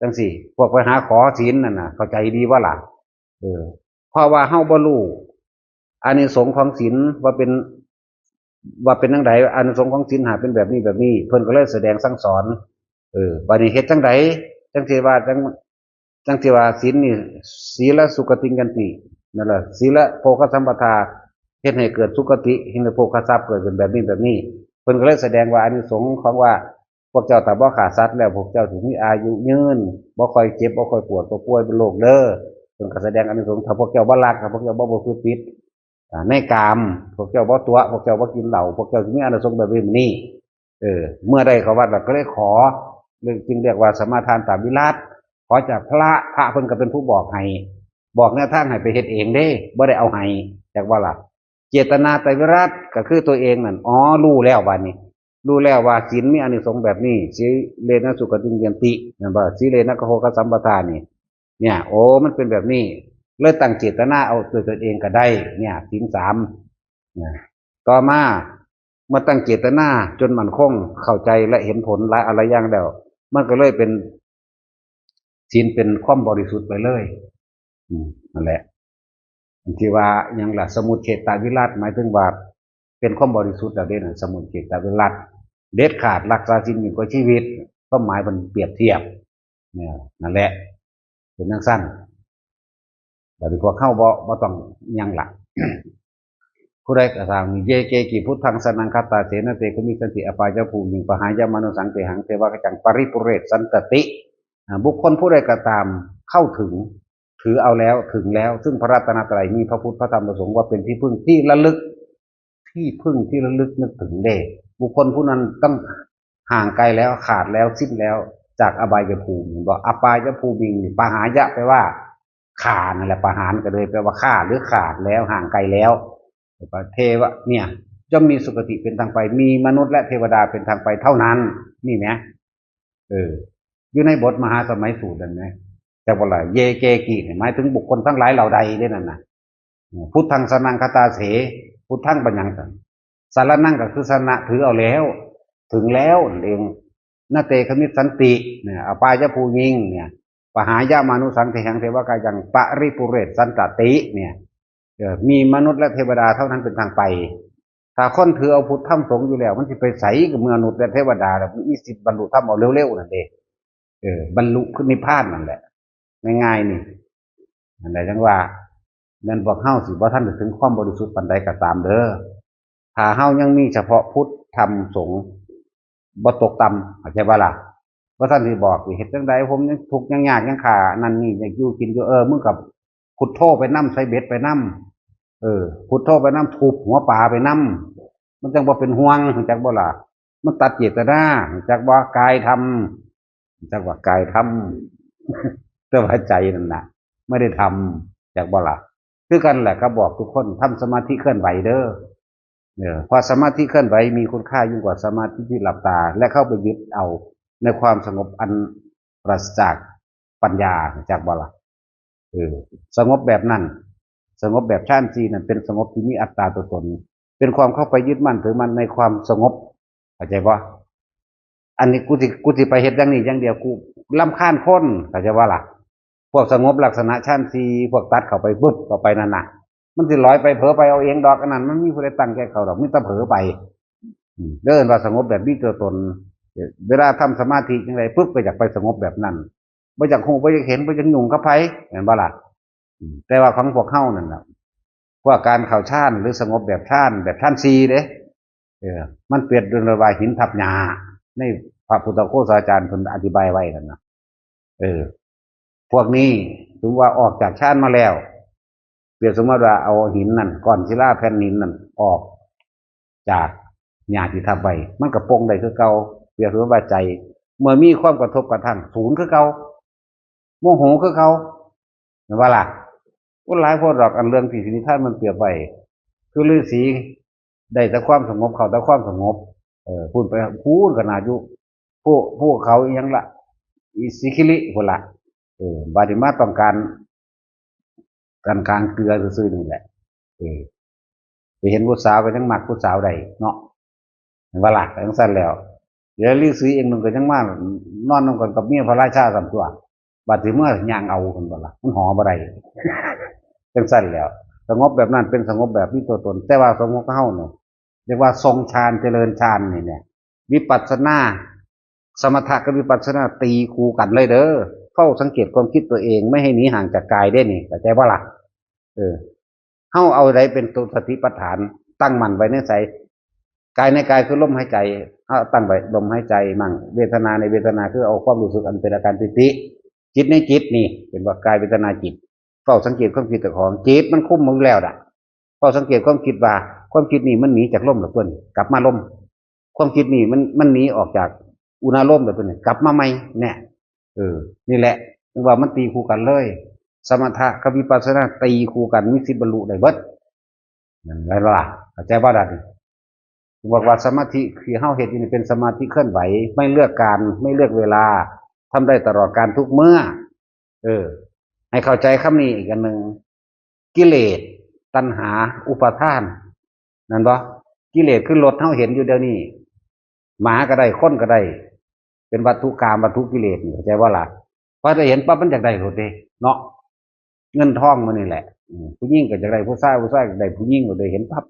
จังซี่ พวกไปหาขอศีลนั่นน่ะ เข้าใจดีบ่ล่ะ เออ เพราะว่าเฮาบ่รู้อานิสงส์ของศีลว่าเป็น ว่าเป็นจั่งใด อานิสงส์ของศีลห้าเป็นแบบนี้แบบนี้ เพิ่นก็เลยแสดงสั่งสอน เออ บัดนี้เฮ็ดจั่งใด จั่งสิว่าจั่ง จั่งสิว่าศีลนี่ สีลสุคติงยันติ นั่นแหละ สีลโภคสัมปทา เฮ็ดให้เกิดสุคติ เฮ็ดให้โภคทรัพย์เกิดเป็นแบบนี้แบบนี้ เพิ่นก็เลยแสดงว่าอานิสงส์ของว่า พวกเจ้าถ้าบ่ฆ่าสัตว์แล้ว พวกเจ้าสิมีอายุยืน บ่ค่อยเจ็บ บ่ค่อยปวด บ่ป่วยเป็นโรคเด้อ เพิ่นก็แสดงอานิสงส์ ถ้าพวกเจ้าบ่ลัก ถ้าพวกเจ้าบ่ประพฤติผิด อ่า ในกาม พวกเจ้าบ่ตั๋ว พวกเจ้าบ่กินเหล้า พวกเจ้าสิมีอานิสงส์แบบนี้ เออ เมื่อได้เข้าวัดแล้วก็เลยขอ เรียก จึงเรียกว่าสมาทานตามวิรัติ ขอจากพระ พระเพิ่นก็เป็นผู้บอกให้ บอกแนวทางให้ไปเฮ็ดเองเด้ บ่ได้เอาให้ จักว่าล่ะ เจตนาไตรวิรัติก็คือตัวเองนั่น อ๋อ รู้แล้วบัดนี้ รู้แล้วว่าศีลมีอานิสงส์แบบนี้ สีเลนะสุขติงยันติ นั่นบ่ สีเลนะกะโหคสัมปทานี่ เนี่ย โอ้ มันเป็นแบบนี้ เลยตั้งเจตนาเอาด้วยตนเองก็ได้ เนี่ย ศีลสาม นะ ต่อมา เมื่อตั้งเจตนาจนมั่นคง เข้าใจและเห็นผลหลายอะไรอย่างแล้ว มันก็เลยเป็น ศีลเป็นความบริสุทธิ์ไปเลย อืม นั่นแหละ ที่ว่าหยังล่ะ สมุจเฉทวิรัติ หมายถึงว่าเป็นความบริสุทธิ์แล้วเด้นะ สมุจเฉทวิรัติ เด็ดขาด รักษาศีลยิ่งกว่าชีวิต ความหมายมันเปรียบเทียบ เนี่ย นั่นแหละ เป็นจั่งซั่น บัดนี้พวกเฮาบ่ บ่ต้องหยังล่ะ ผู้ใดก็ตาม เยเกกิพุทธังสรณังคัตตาเส นะเตขมิสสันติ อปายภูมิง ปหายมานุสังเทหัง เทวะกจัง ปริปุเรศสันตติ อ่า บุคคลผู้ใดก็ตาม เข้าถึง ถือเอาแล้ว ถึงแล้ว ซึ่งพระรัตนตรัย มีพระพุทธ พระธรรม พระสงฆ์ ว่าเป็นที่พึ่งที่ระลึก ที่พึ่งที่ระลึกนึกถึงเด้ บุคคลผู้นั้นต้องห่างไกลแล้ว ขาดแล้ว สิ้นแล้ว จากอบายภูมิ เห็นบ่ อปายภูมินี่ ปหายะ แปลว่าฆ่านั่นแหละ ปหานก็เลยแปลว่าฆ่า หรือขาดแล้ว ห่างไกลแล้ว เทวะ เนี่ย ย่อมมีสุคติเป็นทางไป มีมนุษย์และเทวดาเป็นทางไปเท่านั้น นี่นะ เออ อยู่ในบทมหาสมัยสูตรนั่นนะ จักว่าล่ะ เยเกกิเนี่ย หมายถึงบุคคลทั้งหลายเหล่าใดเด้นั่นน่ะ พุทธังสรณังคัตตาเส พุทธังเป็นหยังซั่น สรณังก็คือสรณะ ถือเอาแล้ว ถึงแล้วนั่นเอง นะเตขมิสสันติ เนี่ย อปายภูมิง เนี่ย ปหายมานุสังเทหัง เทวะกจัง ปริปุเรศสันตติ เนี่ย เออ มีมนุษย์และเทวดาเท่านั้นเป็นทางไป ถ้าคนถือเอาพุทธธรรมสงฆ์อยู่แล้ว มันสิไปไสกับมนุษย์และเทวดาล่ะ มีสิทธิ์บรรลุธรรมเอาเร็วๆนั่นเด้ เออ บรรลุคือนิพพานนั่นแหละ ง่ายๆนี่ นั่นแหละจั่งว่า แม่นพวกเฮาสิบ่ทันได้ถึงความบริสุทธิ์ปานใดก็ตามเด้อ ถ้าเฮายังมีเฉพาะพุทธธรรมสงฆ์ บ่ตกต่ำ เข้าใจบ่ล่ะ บ่ทันสิบอกสิเฮ็ดจั่งใด ผมยังทุกข์ยังยากยังขานั่นนี่ อยากอยู่กินอยู่ เออ มึงก็พุทโธไปนำ ใส่เบ็ดไปนำ เออ พุทโธไปนำ ทุบหัวปลาไปนำ มันจั่งบ่เป็นห่วง รู้จักบ่ล่ะ มันตัดเจตนา รู้จักบ่ กายทำ รู้จักว่ากายทำ แต่ว่าใจนั่นน่ะ ไม่ได้ทำ จักบ่ล่ะ คือกันแหละครับ บอกทุกคน ทำสมาธิเคลื่อนไหวเด้อ เออ เพราะสมาธิเคลื่อนไหวมีคุณค่ายิ่งกว่าสมาธิที่หลับตา และเข้าไปยึดเอาในความสงบอันปราศจากปัญญา จักบ่ล่ะ เออ สงบแบบนั้น สงบแบบฌานสี่นั่นเป็นสงบที่มีอัตตาตัวตน เป็นความเข้าไปยึดมั่นถือมั่นในความสงบ เข้าใจบ่ อันนี้กูสิ กูสิไปเฮ็ดอย่างนี้อย่างเดียว กูรำคาญคน เข้าใจบ่ล่ะ พวกสงบลักษณะฌานสี่ พวกตัดเข้าไปปุ๊บ เข้าไปนั่นน่ะ มันสิลอยไปเผลอไปเอาเองดอก อันนั้นมันมีผู้ใดตั้งแก่เขาดอก มีแต่เผลอไป อืมเดินว่าสงบแบบมีตัวตน เวลาทำสมาธิจังไดปุ๊บก็อยากไปสงบแบบนั้น บ่อยากฮู้ บ่อยากเห็น บ่อยากยุ่งกับไผ แม่นบ่ล่ะ อืมแต่ว่าของพวกเฮานั่นน่ะ พวกการเข้าฌานหรือสงบแบบฌาน แบบฌานสี่เด้ เออ มันเปรียบเสมือนว่าหินทับหญ้า ในพระพุทธโฆษาจารย์เพิ่นอธิบายไว้นั่นน่ะ เออ พวกนี้ถือว่าออกจากฌานมาแล้ว เปรียบสมมติว่าเอาหินนั่น ก้อนศิลาแผ่นหินนั่นออกจากหญ้าที่ทับไว้ มันก็ปลงได้คือเก่า เปรียบสมมติว่าใจ เมื่อมีความกระทบกระทั่ง ศูนย์คือเก่า โมโหคือเก่า แม่นบ่ล่ะ คนหลายพวกดอก อันเรื่องที่สินิทานมันเปรียบไว้ คือฤาษีได้แต่ความสงบ เข้าแต่ความสงบ เออ พูดไป พูดขนาดอยู่ พวก พวกเขาอีหยังละ อีสิคิริพุ้นละ เออ บาดนี้มาต้องการ การกลางเกลือซื่อๆนี่แหละ เออ ไปเห็นผู้สาวก็ยังมักผู้สาวได้เนาะ แม่นบ่ล่ะ จังซั่นแล้ว เดี๋ยวฤาษีองค์หนึ่งก็ยังมานอนนำกันกับเมียพระราชาซ้ำตั๊ว บัดสิเมือย่างเอากันบ่ล่ะ มันหอบ่ได้ จังซั่นแล้ว สงบแบบนั้นเป็นสงบแบบมีตัวตน แต่ว่าสงบเฮาเนี่ย เรียกว่าทรงฌานเจริญฌานนี่เนี่ย วิปัสสนา สมถะกับวิปัสสนาตีคู่กันเลยเด้อ เฝ้าสังเกตความคิดตัวเอง ไม่ให้หนีห่างจากกายเด้นี่ เข้าใจบ่ล่ะ เออ เฮาเอาใดเป็นตัวสติปัฏฐาน ตั้งมั่นไว้ในใส กายในกายคือลมหายใจ เอาตั้งไว้ลมหายใจมั่ง เวทนาในเวทนาคือเอาความรู้สึกอันเป็นอาการปีติ จิตในจิตนี่ เป็นว่ากายเวทนาจิต เฝ้าสังเกตความคิดเจ้าของ จิตมันคุมมันอยู่แล้วดะ เฝ้าสังเกตความคิดว่า ความคิดนี่มันหนีจากลมแล้วตั๊วนี่ กลับมาลม ความคิดนี่มัน มันหนีออกจากอุณาโลมแล้วตั๊วนี่ กลับมาใหม่ เนี่ย เออ นี่แหละ เรียกว่ามันตีคู่กันเลย สมถะกับวิปัสสนาตีคู่กัน มีสิทธิ์บรรลุได้เบิด นั่นแหละล่ะ เข้าใจบ่ล่ะนี่ บอกว่าสมาธิที่เฮาเฮ็ดอยู่นี่เป็นสมาธิเคลื่อนไหว ไม่เลือกการ ไม่เลือกเวลา ทำได้ตลอดการทุกเมื่อ เออ ให้เข้าใจคำนี้อีกอันหนึ่ง กิเลส ตัณหา อุปาทาน นั่นบ่ กิเลสคือรถเฮาเห็นอยู่เดี๋ยวนี้ หมาก็ได้ คนก็ได้ เป็นวัตถุกาม วัตถุกิเลสนี่ เข้าใจบ่ล่ะ พอได้เห็นปั๊บมันอยากได้โลดเด้ เนาะ เงินทองมันนี่แหละ อืม ผู้หญิงก็อยากได้ผู้ชาย ผู้ชายก็ได้ผู้หญิงโลดเด้ เห็นปั๊บ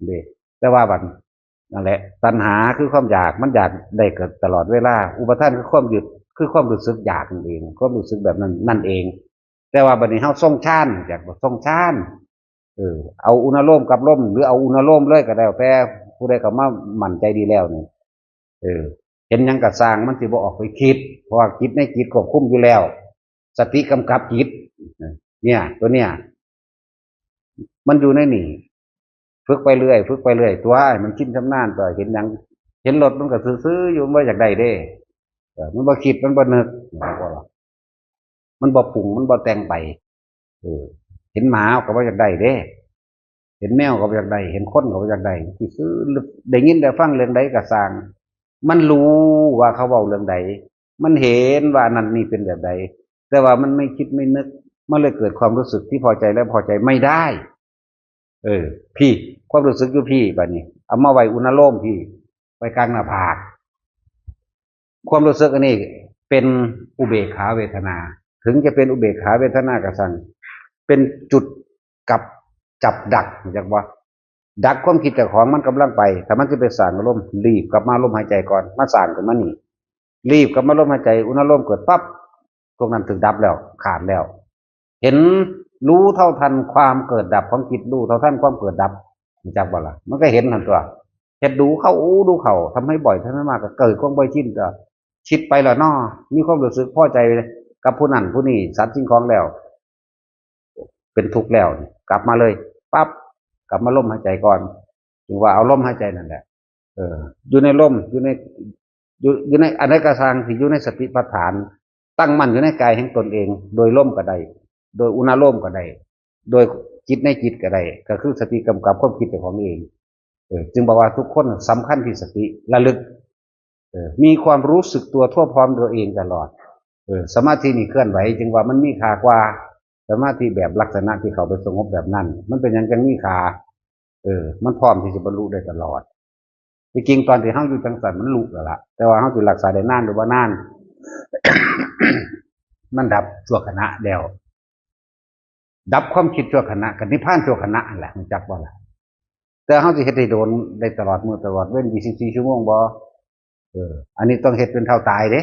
เด้ แต่ว่าบัดนั่นแหละ ตัณหาคือความอยาก มันอยากได้เกิดตลอดเวลา อุปาทานคือความยึด คือความรู้สึกอยากนั่นเอง ความรู้สึกแบบนั้น นั่นเอง แต่ว่าบัดนี้เฮาทรงฌาน อยากบ่ทรงฌาน เออ เอาอุณาโลมกับลม หรือเอาอุณาโลมเลยก็แล้วแต่ ผู้ใดก็มามั่นใจดีแล้วนี่ เออ เห็นหยังก็ซ่าง มันสิบ่ออกไปคิด เพราะว่าจิตในจิตควบคุมอยู่แล้ว สติกำกับจิต เนี่ย ตัวเนี้ย มันอยู่ในนี่ ฝึกไปเรื่อย ฝึกไปเรื่อย ตั๊ว ให้มันชินชำนาญตั๊ว เห็นหยัง เห็นรถมันก็ซื่อๆอยู่ มันบ่อยากได้เด้ เออ มันบ่คิด มันบ่นึก มันบ่ปรุง มันบ่แต่งไป เออ เห็นหมาก็บ่อยากได้เด้ เห็นแมวก็บ่อยากได้ เห็นคนก็บ่อยากได้ ซื่อๆ ได้ยินได้ฟังเรื่องใดก็ซ่าง มันรู้ว่าเขาเว้าเรื่องใด มันเห็นว่าอันนั้นนี่เป็นแบบใด แต่ว่ามันไม่คิดไม่นึก มันเลยเกิดความรู้สึกที่พอใจและพอใจไม่ได้ เออ พี้ ความรู้สึกอยู่พี้ บัดนี้ เอามาไว้อุณาโลมพี้ ไว้กลางหน้าผาก ความรู้สึกอันนี้เป็นอุเบกขาเวทนา ถึงจะเป็นอุเบกขาเวทนาก็ซ่าง เป็นจุดกับจับดัก รู้จักบ่ ดักความคิดเจ้าของ มันกำลังไป ถ้ามันสิไปซ่างอารมณ์ รีบกลับมาลมหายใจก่อน มาซ่างขึ้นมานี่ รีบกลับมาลมหายใจ อุณาโลมเกิดปั๊บ พวกนั้นถูกดับแล้ว ขาดแล้ว เห็น รู้เท่าทันความเกิดดับของจิต รู้เท่าทันความเกิดดับ รู้จักบ่ล่ะ มันก็เห็นนั่นตั๊ว เฮ็ดดูเข้า อู้ดูเข้า ทำให้บ่อย ทำให้มาก ก็เกิดความบ่อยชินตั๊ว คิดไปแล้วเนาะ มีความรู้สึกพอใจกับผู้นั้นผู้นี้ สัตว์สิ่งของแล้ว เป็นทุกข์แล้ว กลับมาเลย ปั๊บ กลับมาลมหายใจก่อน จึงว่าเอาลมหายใจนั่นแหละ เออ อยู่ในลม อยู่ใน อยู่ อยู่ในอันใดก็ซ่างที่อยู่ในสติปัฏฐาน ตั้งมั่นอยู่ในกายแห่งตนเอง โดยลมก็ได้ โดยอุณาโลมก็ได้ โดยจิตในจิตก็ได้ ก็คือสติกำกับความคิดเจ้าของเอง เออ จึงบอกว่าทุกคนสำคัญที่สติระลึก เออ มีความรู้สึกตัวทั่วพร้อมตัวเองตลอด เออ สมาธินี่เคลื่อนไหว จึงว่ามันมีค่ากว่า สมาธิแบบลักษณะที่เข้าไปสงบแบบนั้น มันเป็นหยังจังมีค่า เออ มันพร้อมที่จะบรรลุได้ตลอด ที่จริงตอนที่เฮาอยู่จังซั่นมันลุแล้วล่ะ แต่ว่าเฮาสิรักษาได้นานหรือบ่นาน มันดับชั่วขณะแล้ว ดับความคิดชั่วขณะ ก็นิพพานชั่วขณะนั่นแหละ รู้จักบ่ล่ะ แ แต่เฮาสิเฮ็ดได้โดน ได้ตลอดมื้อตลอดเว็น ยี่สิบสี่ ชั่วโมงบ่ เออ อันนี้ต้องเฮ็ดเป็นเท่าตายเด้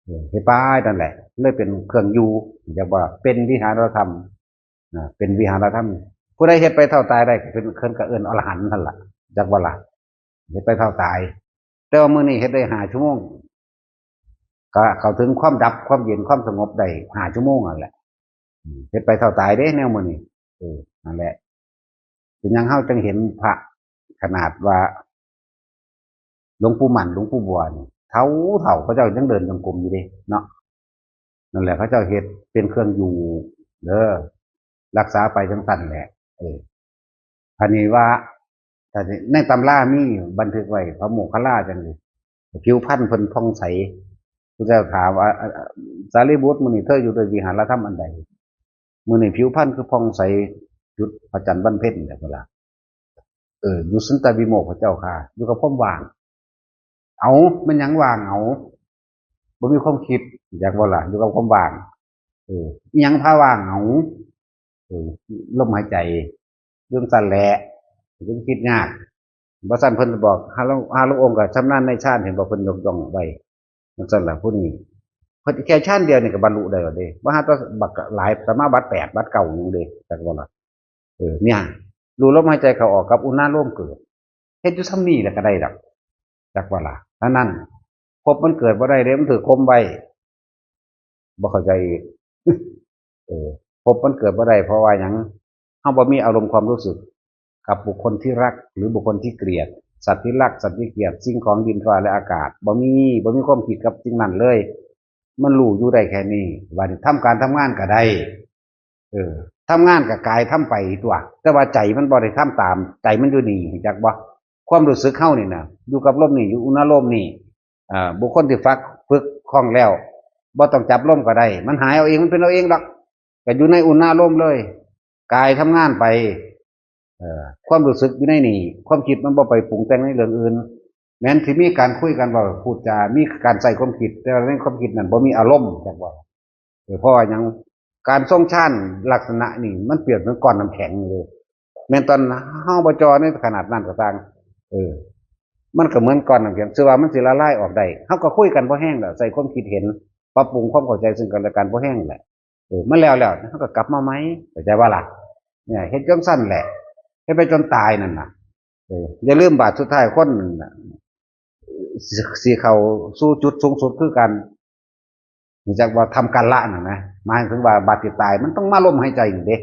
เออ เฮ็ดไปนั่นแหละ เลยเป็นเครื่องอยู่ เรียกว่าเป็นวิหารธรรม นะ เป็นวิหารธรรม ผู้ใดเฮ็ดไปเท่าตายได้ก็เป็น เพิ่นก็เอิ้นอรหันต์นั่นล่ะ จักว่าล่ะ เฮ็ดไปเท่าตาย แต่ว่ามื้อนี้เฮ็ดได้ห้าชั่วโมง ก็เข้าถึงความดับ ความเย็น ความสงบได้ห้าชั่วโมงนั่นแหละ อืม เฮ็ดไปเท่าตายเด้แนวมื้อนี้ เออ นั่นแหละ เป็นหยังเฮาจังเห็นพระขนาดว่า หลวงปู่มั่น หลวงปู่บัวนี่ เฒ่าๆ เขาเจ้ายังเดินจงกรมอยู่เด้เนาะ นั่นแหละ เขาเจ้าเฮ็ดเป็นเครื่องอยู่ เด้อ รักษาไปจังซั่นแหละ เออ อันนี้ว่า แต่ในตำรามีบันทึกไว้ พระโมคคัลลาจังซี่ ผิวพรรณเพิ่นผ่องใส พระเจ้าถามว่า อ่ะ อ่ะ สารีบุตร มื้อนี้เธออยู่ด้วยวิหารธรรมอันใด มื้อนี้ผิวพรรณคือผ่องใส จุดพระจันทร์วันเพ็ญเนี่ย เวลา เออ อยู่สุญญตาวิโมกข์ พระเจ้าค่ะ อยู่กับความว่าง เอา มันหยังว่าง เอา บ่มีความคิด อยากบ่ล่ะ อยู่กับความว่าง เออ อิหยังพาว่าง เอา เออ ลมหายใจ เรื่องสั้นแหละ เรื่องคิดยาก บ่ซั่นเพิ่นบอก หาลาง หาลางองค์ก็ชำนาญในฌาน เห็นบ่ เพิ่นยกย่องไว้ จังซั่นล่ะ ผู้นี้ เพิ่นแค่ฌานเดียวนี่ก็บรรลุได้แล้วเด้ บ่หาแต่บักหลาย สมาบัติแปด บัติเก้าหยังเด้ จักบ่ล่ะ เออ เนี่ย รู้ลมหายใจเข้าออกกับอุณาโลมเกิด เฮ็ดอยู่ส่ำนี้แหละก็ได้ดอก จักว่าล่ะ อันนั้น ภพมันเกิดบ่ได้เด้ มันถือข่มไว้ บ่เข้าใจอีก เออ ภพมันเกิดบ่ได้ เพราะว่าหยัง เฮาบ่มีอารมณ์ความรู้สึก กับบุคคลที่รัก หรือบุคคลที่เกลียด สัตว์ที่รัก สัตว์ที่เกลียด สิ่งของดินฟ้าและอากาศ บ่มี บ่มีความคิดกับสิ่งนั้นเลย มันรู้อยู่ได้แค่นี้ บัดนี้ทำการทำงานก็ได้ เออ ทำงานกับกายทำไปตัว แต่ว่าใจมันบ่ได้ทำตาม ใจมันอยู่นี่ รู้จักบ่ ความรู้สึกเฮานี่นะ อยู่กับลมนี่ อยู่อุณาโลมนี่ อ่า บุคคลที่ฝึก ฝึกคล่องแล้ว บ่ต้องจับลมก็ได้ มันหายเอาเอง มันเป็นเอาเองดอก ก็อยู่ในอุณาโลมเลย กายทำงานไป เอ่อ ความรู้สึกอยู่ในนี่ ความคิดมันบ่ไปปรุงแต่งในเรื่องอื่น แม้นที่มีการคุยกัน เว้าพูดจา มีการใช้ความคิด แต่ว่าในความคิดนั้นบ่มีอารมณ์ จักว่า เออ เพราะว่าหยัง การทรงฌานลักษณะนี่มันเปรียบเหมือนก้อนน้ำแข็งเลย แม้นตอนเฮาบ่จ่อในขนาดนั้นก็ตาม เออ มันก็เหมือนก้อนน้ำแข็ง ซื่อว่ามันสิละลายออกได้ เฮาก็คุยกันพอแฮงแล้ว ใช้ความคิดเห็น ปรับปรุงความเข้าใจซึ่งกันและกันพอแฮงแหละ เออ มันแล้วแล้ว เฮาก็กลับมาใหม่ เข้าใจบ่ล่ะ เนี่ย เฮ็ดจังซั่นแหละ เฮ็ดไปจนตายนั่นน่ะ เออ อย่าลืมบาดสุดท้ายคนน่ะ สิ สิเข้าสู่จุดสูงสุดคือกัน รู้จักว่าทำการละน่ะนะ หมายถึงว่าบาดสิตายมันต้องมาลมหายใจนี่เด้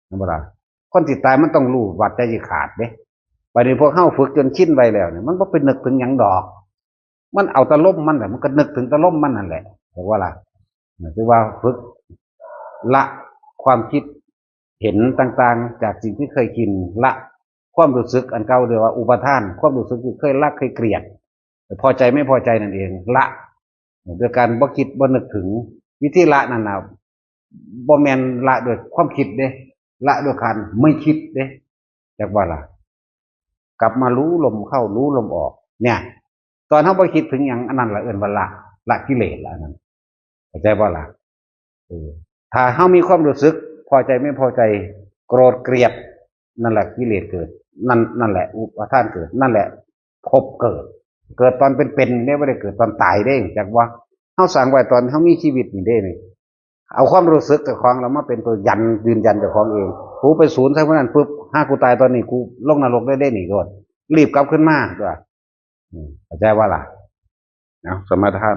แม่นบ่ล่ะ คนสิตายมันต้องรู้บาดใจสิขาดเด้ บัดนี้พวกเฮาฝึกจนชินไว้แล้วเนี่ย มันบ่ไปนึกถึงหยังดอก มันเอาแต่ลมมันแหละ มันก็นึกถึงแต่ลมมันนั่นแหละ เห็นบ่ล่ะ ถือว่าฝึกละความคิดเห็นต่างๆ จากสิ่งที่เคยชิน ละความรู้สึกอันเก่า เรียกว่าอุปาทาน ความรู้สึกที่เคยรักเคยเกลียด พอใจไม่พอใจนั่นเอง ละ โดยการบ่คิดบ่นึกถึง วิธีละนั่นน่ะ บ่แม่นละด้วยความคิดเด้ ละด้วยการไม่คิดเด้ จักว่าล่ะ กลับมารู้ลมเข้ารู้ลมออก เนี่ย ตอนเฮาบ่คิดถึงหยัง อันนั้นล่ะเอิ้นว่าละ ละกิเลสละอันนั้น เข้าใจบ่ล่ะ เออ ถ้าเฮามีความรู้สึกพอใจไม่พอใจ โกรธเกลียด นั่นแหละกิเลสเกิด นั่น นั่นแหละอุปาทานเกิด นั่นแหละภพเกิด เกิดตอนเป็นๆ เด้ บ่ได้เกิดตอนตายเด้ จักว่า เฮาสร้างไว้ตอนเฮามีชีวิตนี่เด้นี่ เอาความรู้สึกเจ้าของแล้วมาเป็นตัวยัน ยืนยันเจ้าของเอง กูไปศูนย์ใส่ผู้นั้นปุ๊บ หากูตายตอนนี้ กูลงนรกได้เด้นี่โลด รีบกลับขึ้นมาตัว อืม เข้าใจบ่ล่ะ เนาะ สมาทาน